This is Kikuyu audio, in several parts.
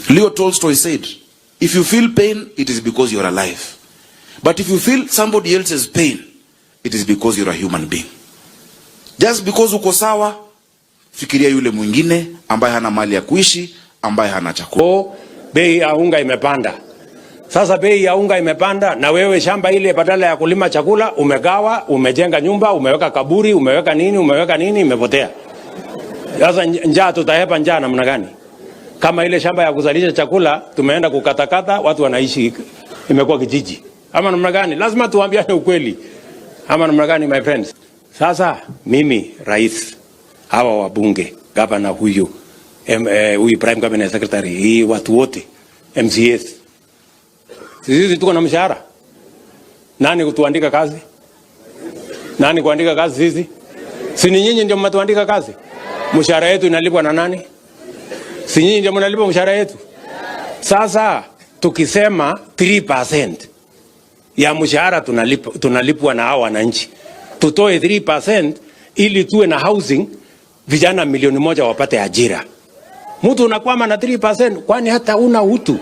Leo Tolstoy said, if you feel pain, it is because you're alive. But if you feel somebody else's pain, it is because you're a human being. Just because uko sawa, fikiria yule mwingine ambaye hana mali ya kuishi, ambaye hana chakula. O, bei ya unga imepanda. Sasa bei ya unga imepanda, na wewe shamba ile badala ya kulima chakula umegawa, umejenga nyumba, umeweka kaburi, umeweka nini, umeweka nini, imepotea. Sasa njaa, tutahepa njaa namna gani? Kama ile shamba ya kuzalisha chakula tumeenda kukatakata, watu wanaishi, imekuwa kijiji ama namna gani? Lazima tuambiane ukweli ama namna gani, my friends? Sasa mimi rais, hawa wabunge, gavana huyu huyu prime cabinet secretary, hii watu wote MCAs, sisi tuko na mshahara. Nani kutuandika kazi? Nani kuandika kazi sisi? Si ni nyinyi ndio mnatuandika kazi? Mshahara yetu inalipwa na nani? Si nyinyi ndio mnalipa mshahara yetu? Sasa tukisema 3% ya mshahara tunalipwa na hao wananchi, tutoe 3% ili tuwe na housing, vijana 1 milioni wapate ajira. Mtu unakwama na 3%, kwani hata una utu?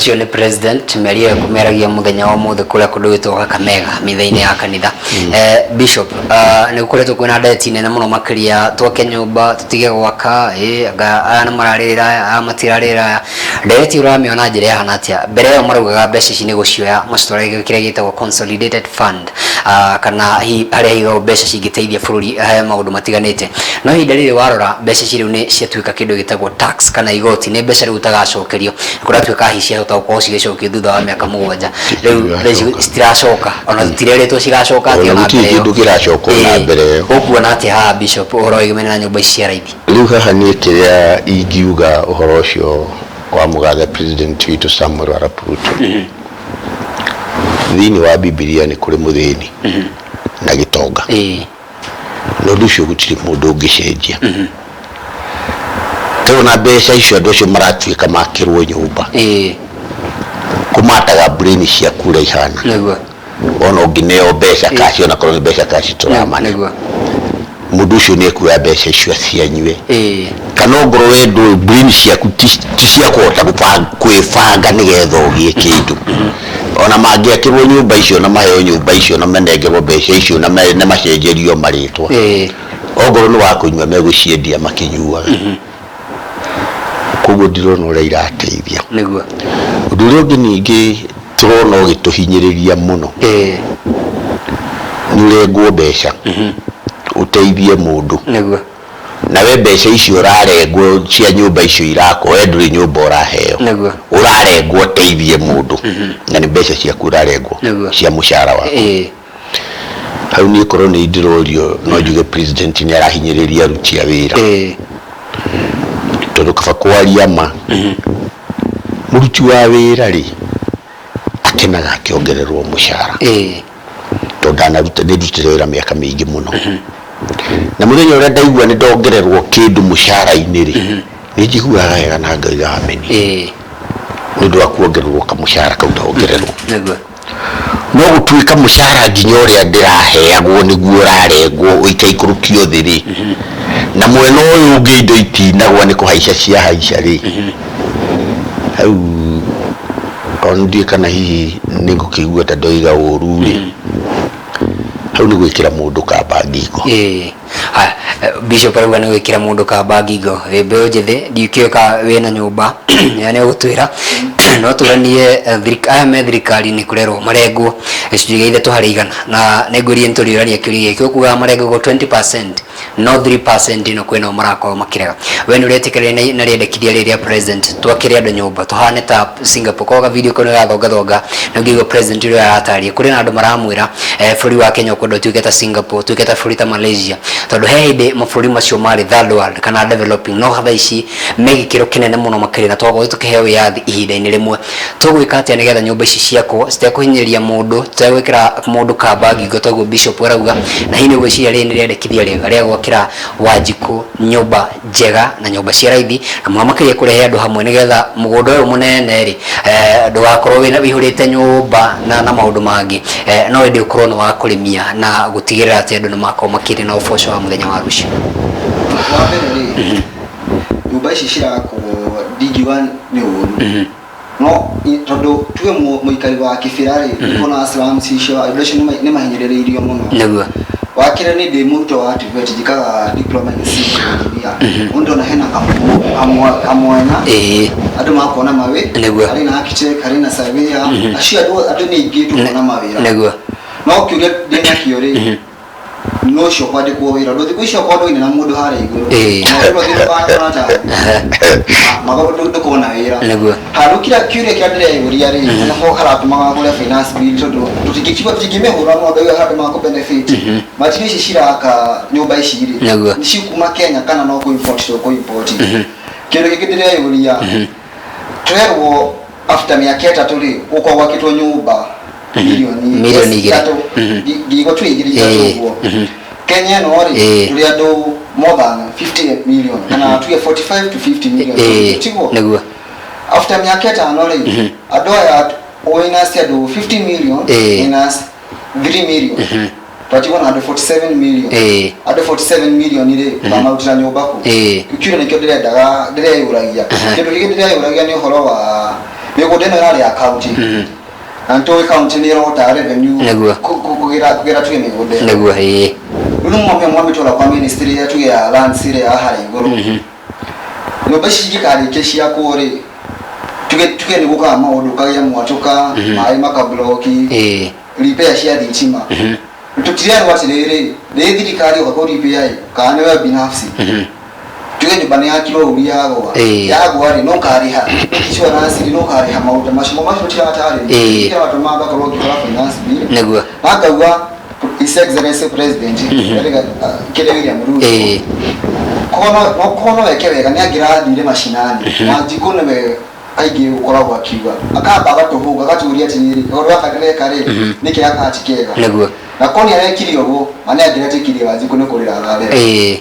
Ũcio nĩ president mĩario ĩyo kũmĩaragia mũthenya wa ũmũthĩ kũrĩa kũndũ gwĩtwo Kakamega mitha-inĩ ya kanitha. Bishop, nĩ gũkoretwo kwĩna ndeti nene mũno makĩria, twake nyũmba tũtige gwaka, anga aya nĩ mararĩrĩra aya, aya matirarĩrĩra aya. Ndereti ũramĩona njĩra ĩhana atĩa? Mbere ĩyo maraugaga mbeca ici nĩ gũcioya macitware kĩrĩa gĩtagwo consolidated fund, kana hihi harĩa higagwo mbeca cingĩteithia bũrũri he maũndũ matiganĩte, no ihinda rĩrĩ warora mbeca ici rĩu nĩ ciatuĩka kĩndũ gĩtagwo tax kana igoti, nĩ mbeca rĩu utagacokerio. Kũratuĩka hihi ciahota gũkorwo cigĩcokio thutha wa mĩaka 7, rĩu mbeca ici citiracoka, ona tũtirerĩtwo cigacoka atĩa Ona ona gũtirĩ mbere ĩyo. kĩndũ kĩracoka ona mbere ĩyo. Ũkuona atĩa haha, Bishop, ũhoro wĩgiĩ na nyũmba ici cia raithi? Rĩu haha niĩ kĩrĩa ingiuga ũhoro ũcio wa mũgathe president witũ Samuel Arap Ruto, thĩinĩ wa Bibilia nĩ kũrĩ mũthĩni na gĩtonga, na ũndũ ũcio gũtirĩ mũndũ ũngĩcenjia. Tondũ na mbeca icio andũ acio maratuĩka makĩrwo nyũmba, kũmataga brain ciaku ũrĩa ihana. Ona ũngĩneo mbeca cash, ona korwo nĩ mbeca cash tũramane, mũndũ ũcio nĩ ekuoya mbeca icio cianyue, kana ongorwo we ndũĩ, brain ciaku ti cia kũhota kwĩbanga nĩgetha ũgĩe kĩndũ. Ona mangĩakĩrwo nyũmba icio na maheo nyũmba icio na manengerwo mbeca icio na macenjerio marĩtwa, ongorwo nĩ wa kũnyua megũciendia makĩnyuaga. Koguo ndirona ũrĩa irateithia. Ũndũ ũrĩa ũngĩ ningĩ tũrona ũgĩtũhinyĩrĩria mũno, nĩ ũrengwo mbeca ũteithie mũndũ, nawe mbeca icio ũrarengwo cia nyũmba icio irakwo, we ndũrĩ nyũmba ũraheo. Ũrarengwo ũteithie mũndũ na nĩ mbeca ciaku ũrarengwo cia mũcara waku. Hau niĩ korwo nĩ ndĩrorio, no njuge president nĩ arahinyĩrĩria aruti a wĩra, tondũ kaba kwaria ma, mũruti wa wĩra rĩ, akenaga akĩongererwo mũcara, tondũ ndanaruta, nĩ ndutĩte wĩra mĩaka mĩingĩ mũno, na mũthenya ũrĩa ndaigua nĩ ndongererwo kĩndũ mũcara-inĩ rĩ, nĩ njiguaga wega na ngaiga ameni nĩ ũndũ wa kuongererwo kamũcara kau ndongererwo. No gũtuĩka mũcara nginya ũrĩa ndĩraheagwo nĩguo ũrarengwo ũikaikũrũkio thĩ rĩ, na mwena ũyũ ũngĩ indo itinagwa nĩ kũhaica ciahaica rĩ, hau ona ndiũĩ kana hihi nĩ ngũkĩigua ta ndoiga ũru rĩ, hau nĩ gwĩkĩra mũndũ kamba ngingo. Ĩĩ. Haya, Bishop arauga nĩ gwĩkĩra mũndũ kamba ngingo. Wĩ mbeũ njĩthĩ, ndikĩũĩ ka wĩna nyũmba ya nĩ ũgũtwĩra, no tũranie aya me thirikari-inĩ kũrerwo marengwo 3% na nĩ ngwĩrire nĩ tũrĩũrania kĩũria gĩkĩ. Ũkugaga marengagwo 20% no 3% ĩno kwĩnao marakorwo makĩrega. We nĩ ũretĩkĩrania na rĩendekithia rĩrĩ rĩa president, twakĩre andũ nyũmba tũhane ta Singapore? Koga video kau nĩ gathongathonga na ngĩigua president ũrĩa aratarĩria, kũrĩ na andũ maramwĩra bũrũri wa Kenya ũkwenda ũtuĩke ta Singapore, ũtuĩke ta bũrũri ta Malaysia, tondũ he hĩndĩ mabũrũri macio marĩ third world kana developing, no thaa ici me gĩkĩro kĩnene mũno makĩria, na twakorwo tũkĩheo wĩyathi ihinda-inĩ rĩmwe. Tũgwĩka atĩa nĩgetha nyũmba ici ciakwo citekũhinyĩrĩria mũndũ, citegwĩkĩra mũndũ kamba ngingo toguo Bishop arauga? Na hihi nĩ ũgwĩciria rĩrĩ nĩ rĩendekithia rĩega rĩa gwakĩra Wanjikũ nyũmba njega na nyũmba cia raithi, na mũno makĩria kũrehe andũ hamwe nĩgetha mũgũnda ũyũ mũnene rĩ, ndũgakorwo wĩna wĩihũrĩte nyũmba na maũndũ mangĩ, no ĩndĩ ũkorwo nĩ wa kũrĩmia na gũtigĩrĩra atĩ andũ nĩ makorwo makĩrĩ na ũboco wa mũthenya wa rũciũ? Wa mbere rĩ, nyũmba Nyũmba ici cirakwo ndingiuga nĩ ũru, no tondũ tuge mũikari wa Kĩbĩra rĩ, nĩkuona slums icio, andũ acio nĩ mahinyĩrĩrĩirio mũno. Wa kerĩ, nĩ ndĩ mũrutwo wa TVET, njĩkaga diploma in civil engineer. Ũndũ ndona hena kamwenya andũ makona mawĩ harĩ na architect, harĩ na surveyor, acio andũ nĩ aingĩ tũkona mawĩra. No kĩũria ndĩnakĩo rĩ, no ũcio kwandĩkwo wĩra, ũndũ thikũ icio okorwo ndũine na mũndũ harĩa igũrũ, no ũrĩa ndũkanakora ta mago ndũkona wĩra. Handũ kira kĩũria kĩrĩa ndĩreyũria rĩ, naho haratũmaga ngũre finance bill, tondũ tũtingĩkiuga tũtingĩmĩhũra mũno, ndauga handũ ma kũ benefit material ici ciraka nyũmba ici rĩ, nĩ cikuma Kenya kana no kũ import tũkũ import? Kĩndũ gĩkĩ ndĩreyũria, twerwo after mĩaka 3 rĩ, gũkorwo gwakĩtwo nyũmba milioni Milioni 2. 3. Ngigo tu 2 3 ũguo. Kenya ĩno rĩ, tũrĩ andũ more than 50 million, kana tuge 45 to 50 million, tiguo? Nĩguo. After mĩaka 5 rĩ, andũ aya minus andũ 50 million minus 3 million, twatigwo na andũ 47 million. Andũ 47 million rĩ, ũkamarutĩra nyũmba kũ? Kĩũria nĩkĩo ndĩrendaga, ndĩreyũragia. Kĩndũ gĩkĩ ndĩreyũragia nĩ ũhoro wa mĩgũnda ĩno ĩrarĩ ya county, na nĩtũĩ county nĩ ĩrota revenue kũgĩra tuge mĩgũnda ĩno. nĩguo ĩĩ Rĩu nĩ mwamwe mwamĩtwara kwa ministry ya tuge ya lands ĩrĩa ya harĩa igũrũ, nyũmba ici ingĩkarĩkia ciakwo rĩ, tuge nĩ gũkaga maũndũ, kagĩa mwatũka, maĩ makabloki, repair cia thitima, tũtirerwo atĩrĩrĩ, nĩ thirikari ũka kũ repair ĩ kana nĩ we binafsi? Tuge nyũmba nĩ yakirwo ũru yagwa, yagwa rĩ, no ũkarĩha insurance rĩ, no ũkarĩha maũndũ macio tiratarĩria. Kĩratũma ngakorwo ngĩhũra finance bill na ngauga His Excellency President kĩrĩa William Ruto, korwo no weke wega, nĩ angĩrathire macinani. Wanjikũ nĩwe kaingĩ ũkoragwo akiuga, akamba agatũhũga, agatũria atĩrĩrĩ, kaũndũ gaka ndĩreka rĩ, nĩkĩ gaka ti kega? Na korwo nĩ arekire ũguo, ma nĩ angĩretĩkirie Wanjikũ nĩ kũrĩra ararĩra.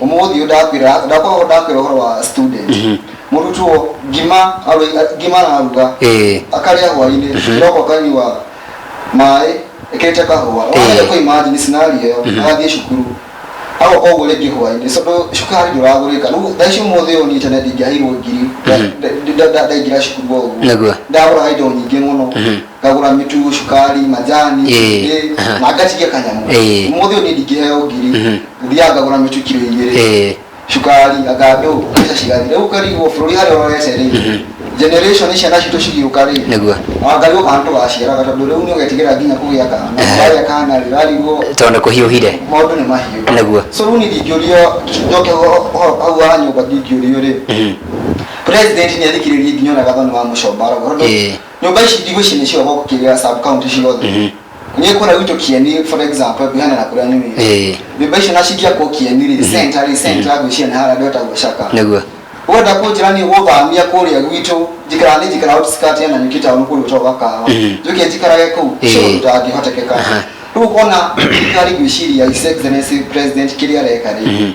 Ũmũthĩ ũyũ ndakwĩra, ndakorwo ndakwĩra ũhoro wa student, mũrutwo ngima ngima araruga, akarĩa hwainĩ, kĩroko akanyua maĩ ĩkĩrĩte kahũa. Wahota kũ imagine scenario ĩyo? Agathiĩ cukuru, agoka ũguo rĩngĩ hwainĩ, tondũ cukari ndũragũrĩka. Rĩu thaa ici ũmũthĩ ũyũ niĩ tene ndingĩaheirwo ngiri ndaingĩra cukuru o ũguo. Ndagũraga indo nyingĩ mũno, ngagũra mĩtu, cukari, majani, na ngatigia kanyamũ. Ũmũthĩ ũyũ niĩ ndingĩheo ngiri, thiaga ngagũra mĩtu kiro 2, cukari, anga ndũ, mbeca cigathira. Rĩu ũkarigwo bũrũri harĩa ũrorete rĩ, generation ciana citũ cigĩũka rĩ, wangarigwo kana tũgaciaraga, tondũ rĩu nĩ ũgetigĩra nginya kũgĩa kana wagĩa kana rĩ, ũrarigwo. Tondũ nĩ kũhiũhire. Maũndũ nĩ mahiũ. So rĩu niĩ ndingĩũrio, njoke hau wa nyũmba, ndingĩũrio rĩ, president nĩ athikĩrĩrie nginya ũrĩa gathoni wa mũcomba arauga, tondũ nyũmba ici ndigwĩciria nĩ cioka kĩrĩa sub county ciothe. Niĩ kũrĩa gwitũ Kieni, for example, ngũheana na kũrĩa nyumĩte, nyũmba icio na cingĩakwo Kieni rĩ, center rĩ, center ngwĩciria nĩ harĩa andũ etagwo Caka. Wenda kũnjĩra niĩ gũthamia kũrĩa gwitũ njikaraga, nĩ njikaraga outskirt ya Nanyuki town, kũrĩa gwĩtagwo Gakawa, njoke njikarage kũu? Ũcio ũndũ ũtangĩhotekeka. Rĩu ũkona thirikari, ngwĩciria His Excellency President kĩrĩa areka rĩ,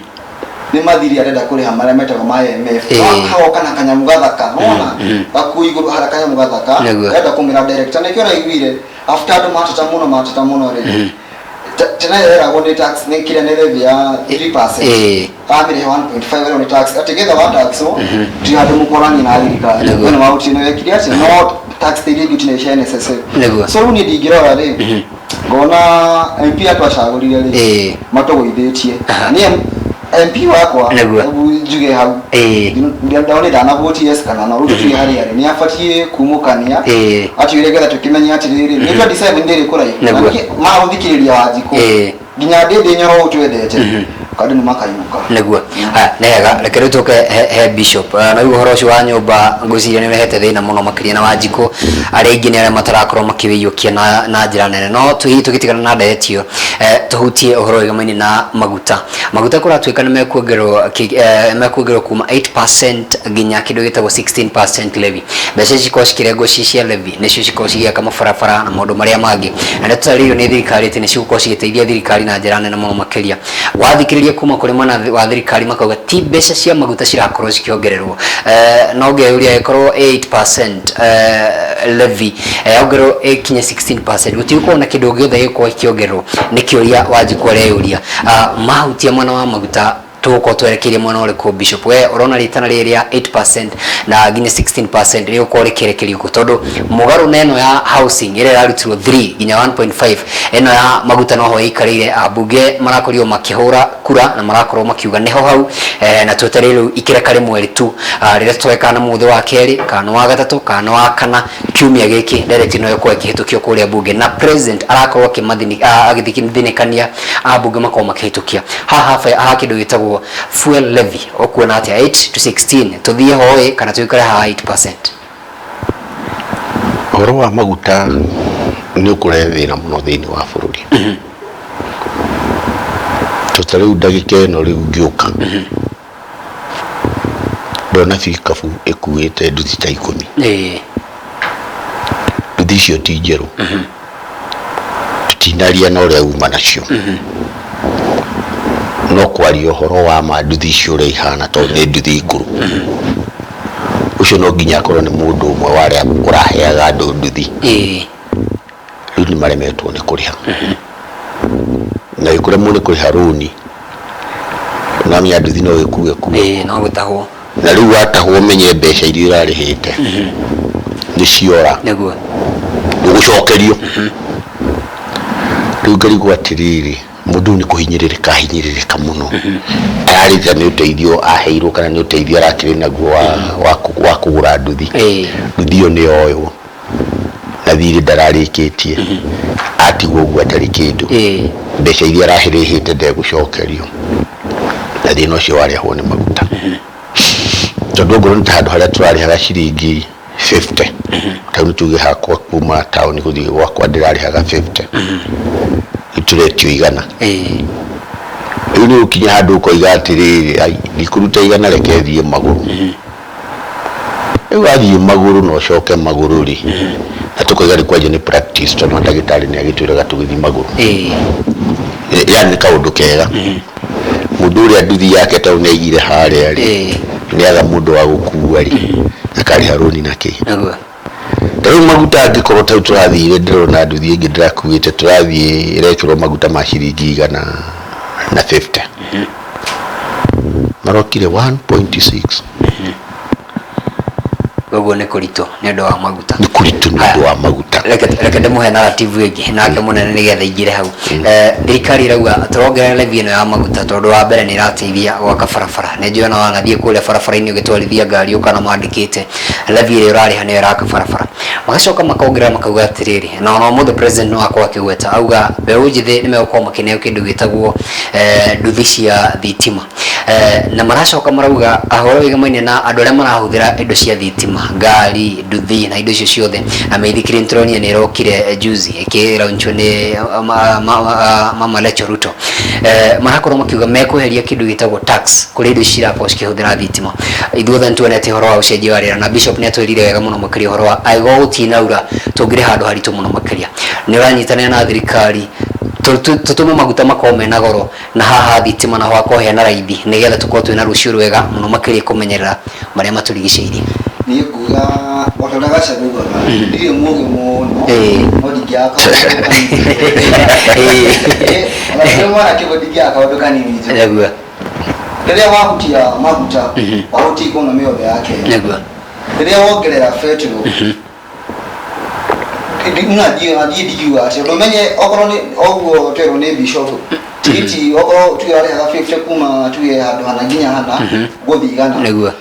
nĩ mathiri arenda kũrĩha marĩa metagwo ma IMF. Hagoka na kanyamũ gathaka, nona gakuo igũrũ harĩa kanyamũ gathaka. Arenda kũmĩra director, nĩkĩo ũraiguire after andũ mateta mũno rĩ, tene yeragwo nĩ tax, nĩ kĩrĩa, nĩ levy ya 3%, amĩrĩhe 1.5, ĩyo nĩ tax, atĩ getha wa tax ti handũ mũkoranie na thirikari. We nĩ wahotire, nĩ wekire atĩ no tax iria ingĩ tinĩ cia NSSF. So rĩu niĩ ndingĩrora rĩ, ngona MP atwacagũrire rĩ, matũgũithĩtie. Niĩ MP wakwa, hebu njuge hau, ndona ndanavoti yes kana no, rĩu tũtige harĩa rĩ, nĩ abatiĩ kumũkania, atwĩre getha tũkĩmenye atĩrĩrĩ, nĩ 27 ndĩrĩ kũraihu. Na magũthikĩrĩria Wanjikũ, nginya ndĩndĩ nyoro twendete kandũ nĩ makainũka. Nĩguo. Aya, nĩ hega, reke rĩu tũke he bishop. Na rĩu ũhoro ũcio wa nyũmba ngwĩciria nĩ ũrehete thĩna mũno makĩria na Wanjikũ, arĩa aingĩ nĩ arĩa matarakorwo makĩwĩiyũkia na njĩra nene. No hihi tũgĩtigana na ndeto ĩyo, tũhutie ũhoro wĩgamaine na maguta. Maguta kũratuĩka nĩ mekuongererwo kuma 8% nginya kĩndũ gĩtagwo 16% levy. Mbeca ici cikorwo cikĩrengwo ci cia levy, nĩcio cikorwo cigĩaka mabarabara na maũndũ marĩa mangĩ, na nĩ tũtarĩirio nĩ thirikari atĩ nĩ cigũkorwo cigĩteithia thirikari na njĩra nene mũno makĩria. Wathikĩrĩria kuma kũrĩ mwena wa thirikari, makauga ti mbeca cia maguta cirakorwo cikĩongererwo. No ngeyũria, ĩkorwo 8% levy yongererwo ĩkinye 16%, gũtigũkorwo na kĩndũ gĩothe gĩgũkorwo gĩkĩongererwo? Nĩ kĩũria Wanjikũ areyũria. Mahutia mwena wa maguta. Tũgũkorwo twerekeirie mwena ũrĩkũ, Bishop? We ũrona rĩtana rĩrĩ rĩa 8% na nginya 16% rĩgũkorwo rĩkĩerekerio kũ? Tondũ mũgarũ na ĩno ya housing ĩrĩa ĩrarutirwo 3 nginya 1.5, ĩno ya maguta noho ĩikarĩire. Ambunge marakorirwo makĩhũra kura na marakorwo makiuga nĩho hau, na twetereire rĩu ikĩreka rĩmwe tu, rĩrĩa tũtoĩ kana nĩ mũthĩ wa kerĩ, kana nĩ wa gatatũ, kana nĩ wa kana, kiumia gĩkĩ ndereti no ĩkorwo ĩkĩhĩtũkio kũrĩa bunge, na president arakorwo agĩthinĩkania ambunge makorwo makĩhĩtũkia haha haha kĩndũ gĩtagwo fuel levy. Ũkuona atĩa, 8 to 16, tũthiĩ hoĩ kana tũikare haha 8%? Ũhoro wa maguta nĩ ũkũrehe thĩna mũno thĩinĩ wa bũrũri. To ta rĩu ndagĩka ĩno rĩu ngĩũka ndona bikabu ĩkuĩte nduthi ta 10. Nduthi icio ti njerũ, tũtinaria na ũrĩa uma nacio, no kwaria ũhoro wa ma, nduthi icio ũrĩa ihana, tondũ nĩ nduthi ngũrũ, ũcio no nginya akorwo nĩ mũndũ ũmwe wa arĩa ũraheaga andũ nduthi. Rĩu nĩ maremetwo nĩ kũrĩha, na gĩkũremwo nĩ kũrĩha rũni namenya nduthi no ĩkue kue. No gũtahwo. Na rĩu watahwo, ũmenye mbeca iria ũrarĩhĩte nĩ ciora. Ndũgũcokerio. Rĩu ngarigwo atĩrĩrĩ, mũndũ ũyũ nĩ kũhinyĩrĩrĩka ahinyĩrĩrĩka mũno, ararĩta nĩ ũteithio aheirwo kana nĩ ũteithio arakĩrĩ naguo wa kũgũra nduthi. Nduthi ĩyo nĩ yoywo na thirĩ ndararĩkĩtie, atigwo ũguo atarĩ kĩndũ. Mbeca iria arahĩrĩhĩte ndegũcokerio, na thĩna ũcio warehwo nĩ maguta, tondũ ongorwo nĩ ta handũ harĩa tũrarĩhaga ciringi 50, ta rĩu tuge hakwa kuma taũni gũthiĩ gwakwa ndĩrarĩhaga 50, rĩu tũretio 100. Rĩu nĩ ũkinya handũ ũkoiga atĩrĩrĩ, ai, ndikũruta 100, reke thiĩ magũrũ. Rĩu wathiĩ magũrũ na ũcoke magũrũ rĩ, na tũkoiga rĩ kwanja nĩ practice, tondũ ndagĩtarĩ nĩ agĩtwĩraga tũgĩthiĩ magũrũ. Yani nĩ kaũndũ kega. Mũndũ ũrĩa nduthi yake tondũ nĩ aigire harĩa rĩ, nĩ aga mũndũ wa gũkua rĩ, akarĩha rũni na kĩ? Ta rĩu maguta, angĩkorwo ta rĩu tũrathire, ndĩrona nduthi ĩngĩ ndĩrakuĩte, tũrathiĩ ĩrekĩrwo maguta ma ciringi 150, marokire 1.6. Koguo nĩ kũritũ nĩ ũndũ wa maguta. Nĩ kũritũ nĩ ũndũ wa maguta. Reke ndĩmũhe narrative ĩngĩ nake mũnene nĩgetha ingĩre hau. Thirikari ĩrauga tũrongerera levy ĩno ya maguta tondũ wa mbere nĩ ĩrateithia gwaka barabara. Nĩ njũĩ ona wanathiĩ kũrĩa barabara-inĩ ũgĩtwarithia ngari ũkona mandĩkĩte levy ĩrĩa ũrarĩha nĩyo ĩraka barabara. Magacoka makongerera makauga atĩrĩrĩ, na ona ũmũthĩ president no akorwo akĩgweta auga mbeũ njĩthĩ nĩ megũkorwo makĩneo kĩndũ gĩtagwo nduthi cia thitima. Na maracoka marauga ahoro wĩgamaine na andũ arĩa marahũthĩra indo cia thitima, ngari, nduthi na indo icio ciothe, na mĩithikiri nĩtũronire nĩ ĩrokire juzi ĩkĩlaunchwo nĩ Mama Rachel Ruto. Marakorwo makiuga mekweheria kĩndũ gĩtagwo tax kũrĩ indo ici cirakorwo cikĩhũthĩra thitima. Ithuothe nĩtuonete ũhoro wa ũcenjia wa rĩera, na Bishop nĩatwĩrire wega mũno makĩria ũhoro wa angĩkorwo gũtinaura tũngĩrĩ handũ haritũ mũno makĩria. Nĩ ũranyitanĩra na thirikari tũtũme maguta makorwo mena goro na haha thitima naho hakorwo hena raithi, nĩgetha tũkorwo twĩna rũciũ rwega mũno makĩria kũmenyerera marĩa matũrigicĩirie? Niĩ nguga o ta ũrĩa Gachagua augaga, ndirĩ mũgĩ mũno, no ndingĩaga kaũndũ kanini. Ona ndĩ mwanake ũguo ndingĩaga kaũndũ kanini njũĩ. Rĩrĩa wahutia maguta, wahutia economy yothe ya Kenya. Rĩrĩa wongerera betũrũ, nathiĩ nathiĩ ndigiuga atĩ ũndũ menye okorwo nĩ oguo twerwo nĩ bishop, tigiti okorwo tuge arĩhaga 50 kuma tuge handũ hana nginya hana gũthiĩ 100.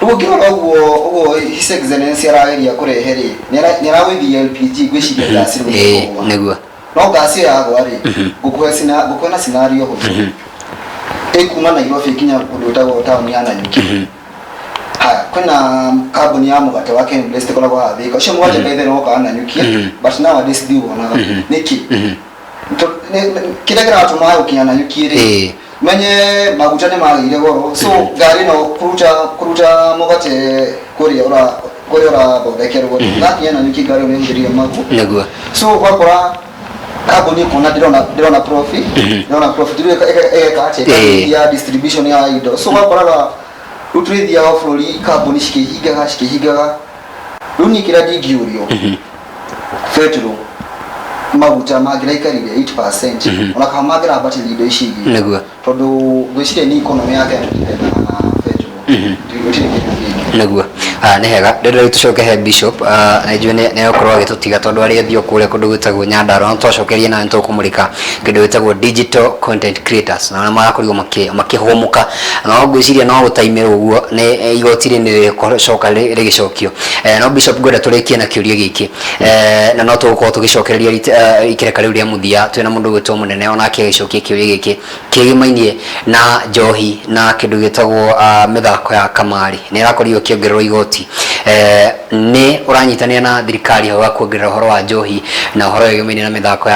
Rĩu ũngĩrora ũguo ũguo His Excellency arageria kũrehe rĩ, nĩaragũithia LPG, ngwĩciria ngasi rĩu nĩkũgũa. No ngasi ĩyo yagũa rĩ, ngũkũhe na scenario hũthũ. Ĩkuma Nairobi nginya kũndũ gwĩtagwo taũni ya Nanyuki. Haya, kwĩna kambuni ya mũgate wa Kenblest ĩkoragwo haha Thika. Ũcio mũgate by the way wokaga Nanyuki, but nowadays ndiwonaga. Nĩkĩ? Kĩrĩa kĩratũma gũkinya Nanyuki rĩ, menye maguta nĩ magĩire goro, so ngari ĩno kũruta mũgate kũrĩa kũrĩa ũrathondekerwo rĩ, gakinya Nanyuki ngari ĩyo nĩ ĩhũthĩrire magu. So ũgakora kambuni ĩkona ndĩrona profit, ndĩrona profit, rĩu ĩgeka atĩa? Ĩkanyihia distribution ya indo. So ũgakoraga rĩu tũrĩthiaga o bũrũri kambuni cikĩhingaga cikĩhingaga. Rĩu niĩ kĩrĩa ndingĩũrio, betũrũ Maguta mangĩraikarire 8%, ona kana mangĩrambatĩria indo ici ingĩ. Tondũ ngwĩciria nĩ economy ya Kenya depend na petrol. Gũtirĩ kĩndũ kĩngĩ. Nĩguo. Ah, nĩ hega. Ndĩrenda rĩu tũcoke he bishop. Ah, na njũĩ nĩ egũkorwo agĩtũtiga tondũ arĩ athiĩ o kũrĩa kũndũ gwĩtagwo Nyandarua. No twacokeria nawe nĩ tũkũmũrĩka kĩndũ gĩtagwo digital content creators na arĩa marakorirwo makĩhũmũka. No ngwĩciria no gũtaimĩrwo ũguo nĩ igoti rĩ nĩ rĩgũcoka rĩgĩcokio. No bishop, ngwenda tũrĩkie na kĩũria gĩkĩ. Na no tũgũkorwo tũgĩcokereria ikereka rĩu rĩa mũthia twĩna mũndũ ũgwĩtwo mũnene onake agĩcokia kĩũria gĩkĩ kĩgimainie na njohi na kĩndũ gĩtagwo mĩthako ya kamarĩ nĩ ĩrakorirwo ĩkĩongererwo igoti. Nĩ ũranyitanĩra na thirikari hau kuongerera ũhoro wa njohi na ũhoro wĩgĩmainie na mĩthako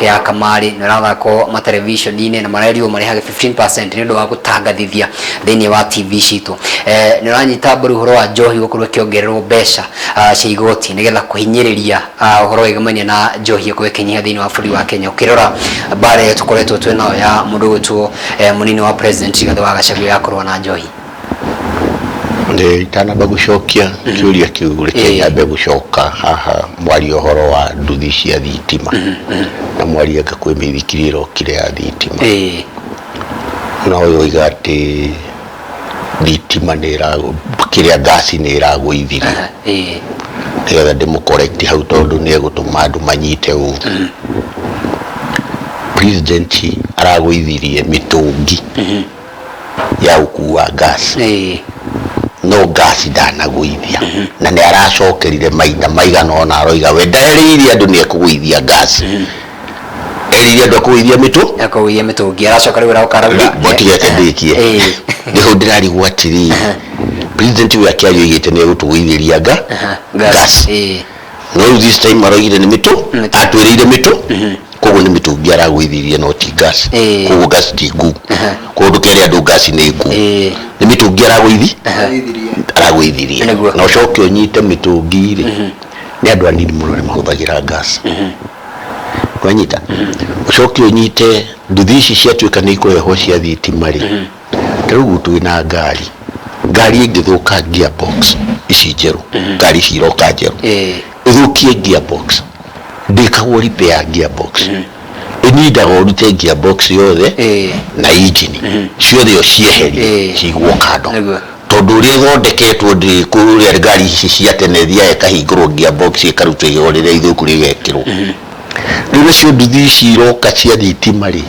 ya kamarĩ na ĩrathakwo materebiceni-inĩ na marerirwo marĩhage 15% nĩ ũndũ wa gũtangathithia thĩinĩ wa TV citũ. Nĩ ũranyita mbaru ũhoro wa njohi gũkorwo ĩkĩongererwo mbeca cia igoti nĩgetha kũhinyĩrĩria ũhoro wĩgĩmainie na njohi ĩkorwo ĩkĩnyiha thĩinĩ wa bũrũri wa Kenya, ũkĩrora mbara ĩyo tũkoretwo twĩ nayo ya mũndũ ũgwĩtwo mũnini wa president Rigathĩ wa Gachagua ya kũrũa na njohi? Nĩ itanamba gũcokia kĩũria kĩu, reke nyambe gũcoka haha mwaria ũhoro wa nduthi cia thitima na mwaria anga kwĩ mĩithikiri ĩrokire ya thitima. Na ũyũ oiga atĩ thitima nĩ ĩra kĩrĩa ngasi nĩ ĩragũithirio. Nĩgetha ndĩmũ correct hau tondũ nĩ egũtũma andũ manyite ũru. President aragũithirie mĩtũngi ya gũkua gas, no gas ndanagũithia, na nĩ aracokerire maita maigana ona aroiga we nderĩire andũ nĩ ekũgũithia gas, erĩire andũ ekũgũithia mĩtũ. Akũgũithia mĩtũngi, aracoka rĩu aroka arauga. Motigeke ndĩkie. Nĩho ndĩrarigwo atĩrĩrĩ, president we akĩaria oigĩte nĩ egũtũgũithĩria gas, no rĩu this time aroigire nĩ mĩtũ. Mĩtũ. Atwĩrĩire mĩtũ, koguo nĩ mĩtũngi aragũithirie no ti gas. Koguo gas ti ngu, koguo ndũkere andũ gas nĩ ngu. Nĩ mĩtũngi aragũithi. Aragũithirie. Aragũithirie. Na ũcoke ũnyite mĩtũngi rĩ, nĩ andũ anini mũno arĩa mahũthagĩra gas, wanyita? Ũcoke ũnyite nduthi ici ciatuĩka nĩ ikũrehwo cia thitima rĩ, ta rĩu twĩ na ngari, ngari ĩngĩthũka gearbox, ici njerũ, ngari ici iroka njerũ, ĩthũkie gearbox, ndĩkagwo repair gearbox, ĩnindaga ũrute gearbox yothe na engine ciothe ũcieherie, cigwo kando, tondũ ũrĩa ĩthondeketwo ndĩrĩ kũrĩa ngari ici cia tene ĩthiaga ĩkahingũrwo gearbox, ĩkarutwo igego rĩrĩa ithũku rĩgekĩrwo. Rĩu nacio nduthi ici iroka cia thitima rĩ,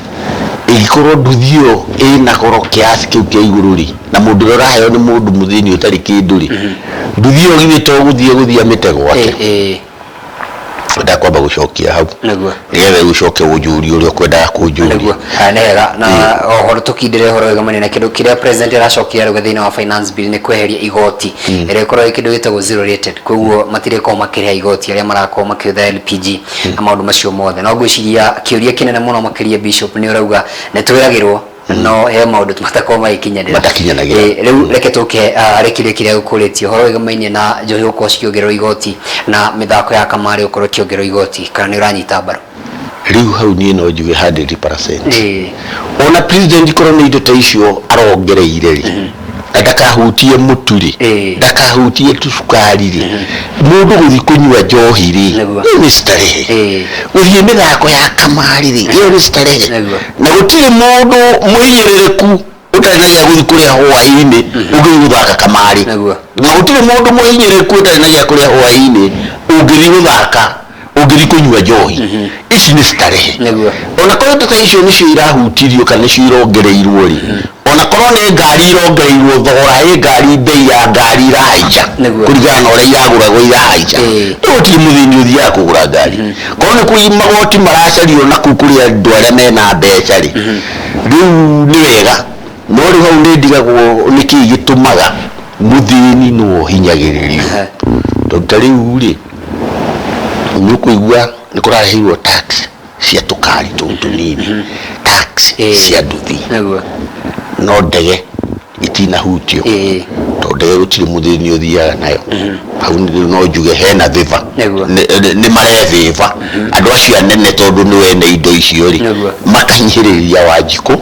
ĩngĩkorwo nduthi ĩyo ĩna goro kiasi kĩu kĩa igũrũ rĩ, na mũndũ ũrĩa ũraheo nĩ mũndũ mũthĩni ũtarĩ kĩndũ rĩ, nduthi ĩyo githĩ to gũthiĩ gũthiĩ amĩte gwake? Ndakwamba gũcokia hau nĩgetha ũcoke ũnjũrie ũrĩa ũkwendaga kũnjũria. Nĩguo. Ah, nĩ wega. Na ũhoro tũkindĩre ũhoro wĩgamanie na kĩndũ kĩrĩa president aracokia rĩu thĩinĩ wa finance bill nĩ kweheria igoti ĩrĩa ĩkoragwo ĩ kĩndũ gĩtagwo zero rated, koguo matirĩkorwo makĩrĩha igoti arĩa marakorwo makĩhũthĩra LPG na maũndũ macio mothe. No ngwĩciria kĩũria kĩnene mũno makĩria, bishop, nĩ ũrauga nĩ twĩragĩrwo no he maũndũ matakorwo magĩkinyanĩra. Matakinyanagĩra. Rĩu reke tũke harĩ kĩũria kĩrĩa gũkũrĩtie ũhoro wĩgamainie na njohi gũkorwo cikĩongererwo igoti na mĩthako ya kamarĩ gũkorwo ĩkĩongererwo igoti, kana nĩ ũranyita mbaru? Rĩu hau niĩ no njuge 100%. Ona president korwo nĩ indo ta icio arongereire rĩ, na ndakahutie mũtu rĩ, ndakahutie tũcukari rĩ, mũndũ gũthiĩ kũnyua njohi rĩ, ĩyo nĩ starehe. Gũthiĩ mĩthako ya kamarĩ rĩ, ĩyo nĩ starehe. Na gũtirĩ mũndũ mũhinyĩrĩrĩku ũtarĩ na gĩa gũthiĩ kũrĩa hwaĩ-inĩ ũngĩthiĩ gũthaka kamarĩ. Na gũtirĩ mũndũ mũhinyĩrĩrĩku ũtarĩ na gĩa kũrĩa hwaĩ-inĩ ũngĩthiĩ gũthaka, ũngĩthiĩ kũnyua njohi. Ici nĩ starehe. Ona korwo indo ta icio nĩcio irahutirio kana nĩcio irongereirwo rĩ, ona korwo nĩ ngari irongereirwo thogora, ĩ ngari, bei ya ngari irahaica kũringana na ũrĩa iragũragwo irahaica. Rĩu gũtirĩ mũthĩni ũthiaga kũgũra ngari. Korwo nĩ kũi magoti maracario na kũu kũrĩ andũ arĩa mena mbeca rĩ, rĩu nĩ wega. No rĩu hau nĩ ndigagwo nĩkĩĩ gĩtũmaga mũthĩni nĩwe ũhinyagĩrĩrio. Tondũ ta rĩu rĩ, nĩ ũkũigua nĩ kũraheirwo tax cia tũkari tũu tũnini, tax cia nduthi, no ndege itinahutio, tondũ ndege gũtirĩ mũthĩni ũthiaga nayo. Hau rĩu no njuge hena thĩva. Nĩ marethĩva andũ acio anene, tondũ nĩ wene indo icio rĩ, makahinyĩrĩria Wanjikũ,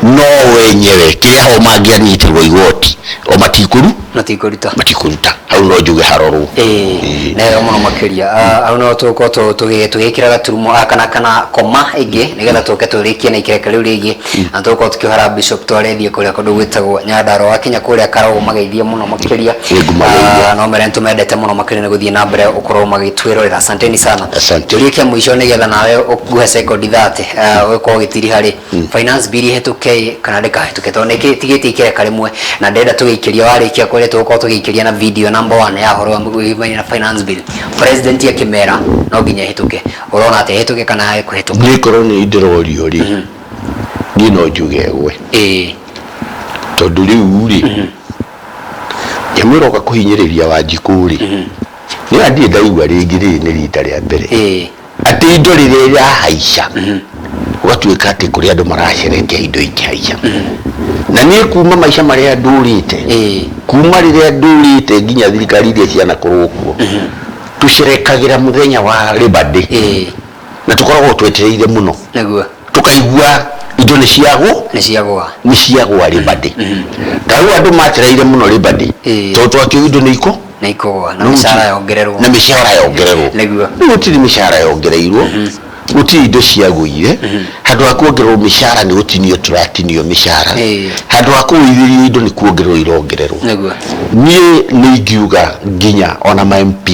no wenyewe kĩrĩa ho mangĩanyitĩrwo igoti. O matikũru matikũruta. Matikũruta hau no njuge harorwo. Ĩĩ, nĩ mũno makĩria. Hau no tũgũkorwo tũgĩkĩra gaturumo kana koma ĩngĩ nĩgetha tũke tũrĩkie na ikereka rĩu rĩngĩ, na tũgũkorwo tũkĩohera Bishop twarethiĩ kũrĩa kũndũ gwĩtagwo Nyandarua. Wakinya kũrĩa Karau mageithie mũno makĩria. Nĩngũmageithia. No mere nĩtũmendete mũno makĩria nĩ gũthiĩ na mbere ũkorwo magĩtwĩrorera. Asanteni sana. Asante. Kĩũria kĩa mũico nĩgetha nawe ũkuhe second 30, ũgĩkorwo ũgĩtiriha rĩ, finance bill ĩhĩtũke kana ndĩkahĩtũke? Tondũ nĩ tigĩtie ikereka rĩmwe na ndĩrenda tũgĩikĩria, warĩkia kũrĩa tũgũkorwo tũgĩikĩria na video number 1 ya ũhoro wa wĩgiĩ na finance bill. President akĩmera no nginya ĩhĩtũke, ũrona atĩ ĩhĩtũke kana yage kũhĩtũka? Niĩ korwo nĩ ndĩrorio rĩ, niĩ no njuge ĩgwe, tondũ rĩu rĩ, nyamũ ĩroka kũhinyĩrĩria Wanjikũ rĩ, nĩ ndirĩ ndaigua rĩngĩ, rĩrĩ nĩ rita rĩa mbere atĩ indo rĩrĩa irahaica gũgatuĩka atĩ kũrĩ andũ maracerekea indo ikĩhaica. Na niĩ kuma maica marĩa ndũrĩte, kuma rĩrĩa ndũrĩte nginya thirikari iria cianakorwo kuo, tũcerekagĩra mũthenya wa Labor Day na tũkoragwo twetereire mũno, tũkaigua indo nĩ ciagwo, nĩ ciagũa, nĩ ciagwa Labor Day. Tarĩu andũ matereire mũno Labor Day tondũ twakĩũĩ indo nĩ iko nĩ ikũgũa na mĩcara yongererwo. Na mĩcara yongererwo. Rĩu gũtirĩ mĩcara yongereirwo, gũtirĩ indo ciagũire. Handũ ha kuongererwo mĩcara nĩ gũtinio tũratinio mĩcara. Handũ ha kũgũithĩrio indo nĩ kuongererwo irongererwo. Niĩ nĩ ingiuga nginya ona ma MP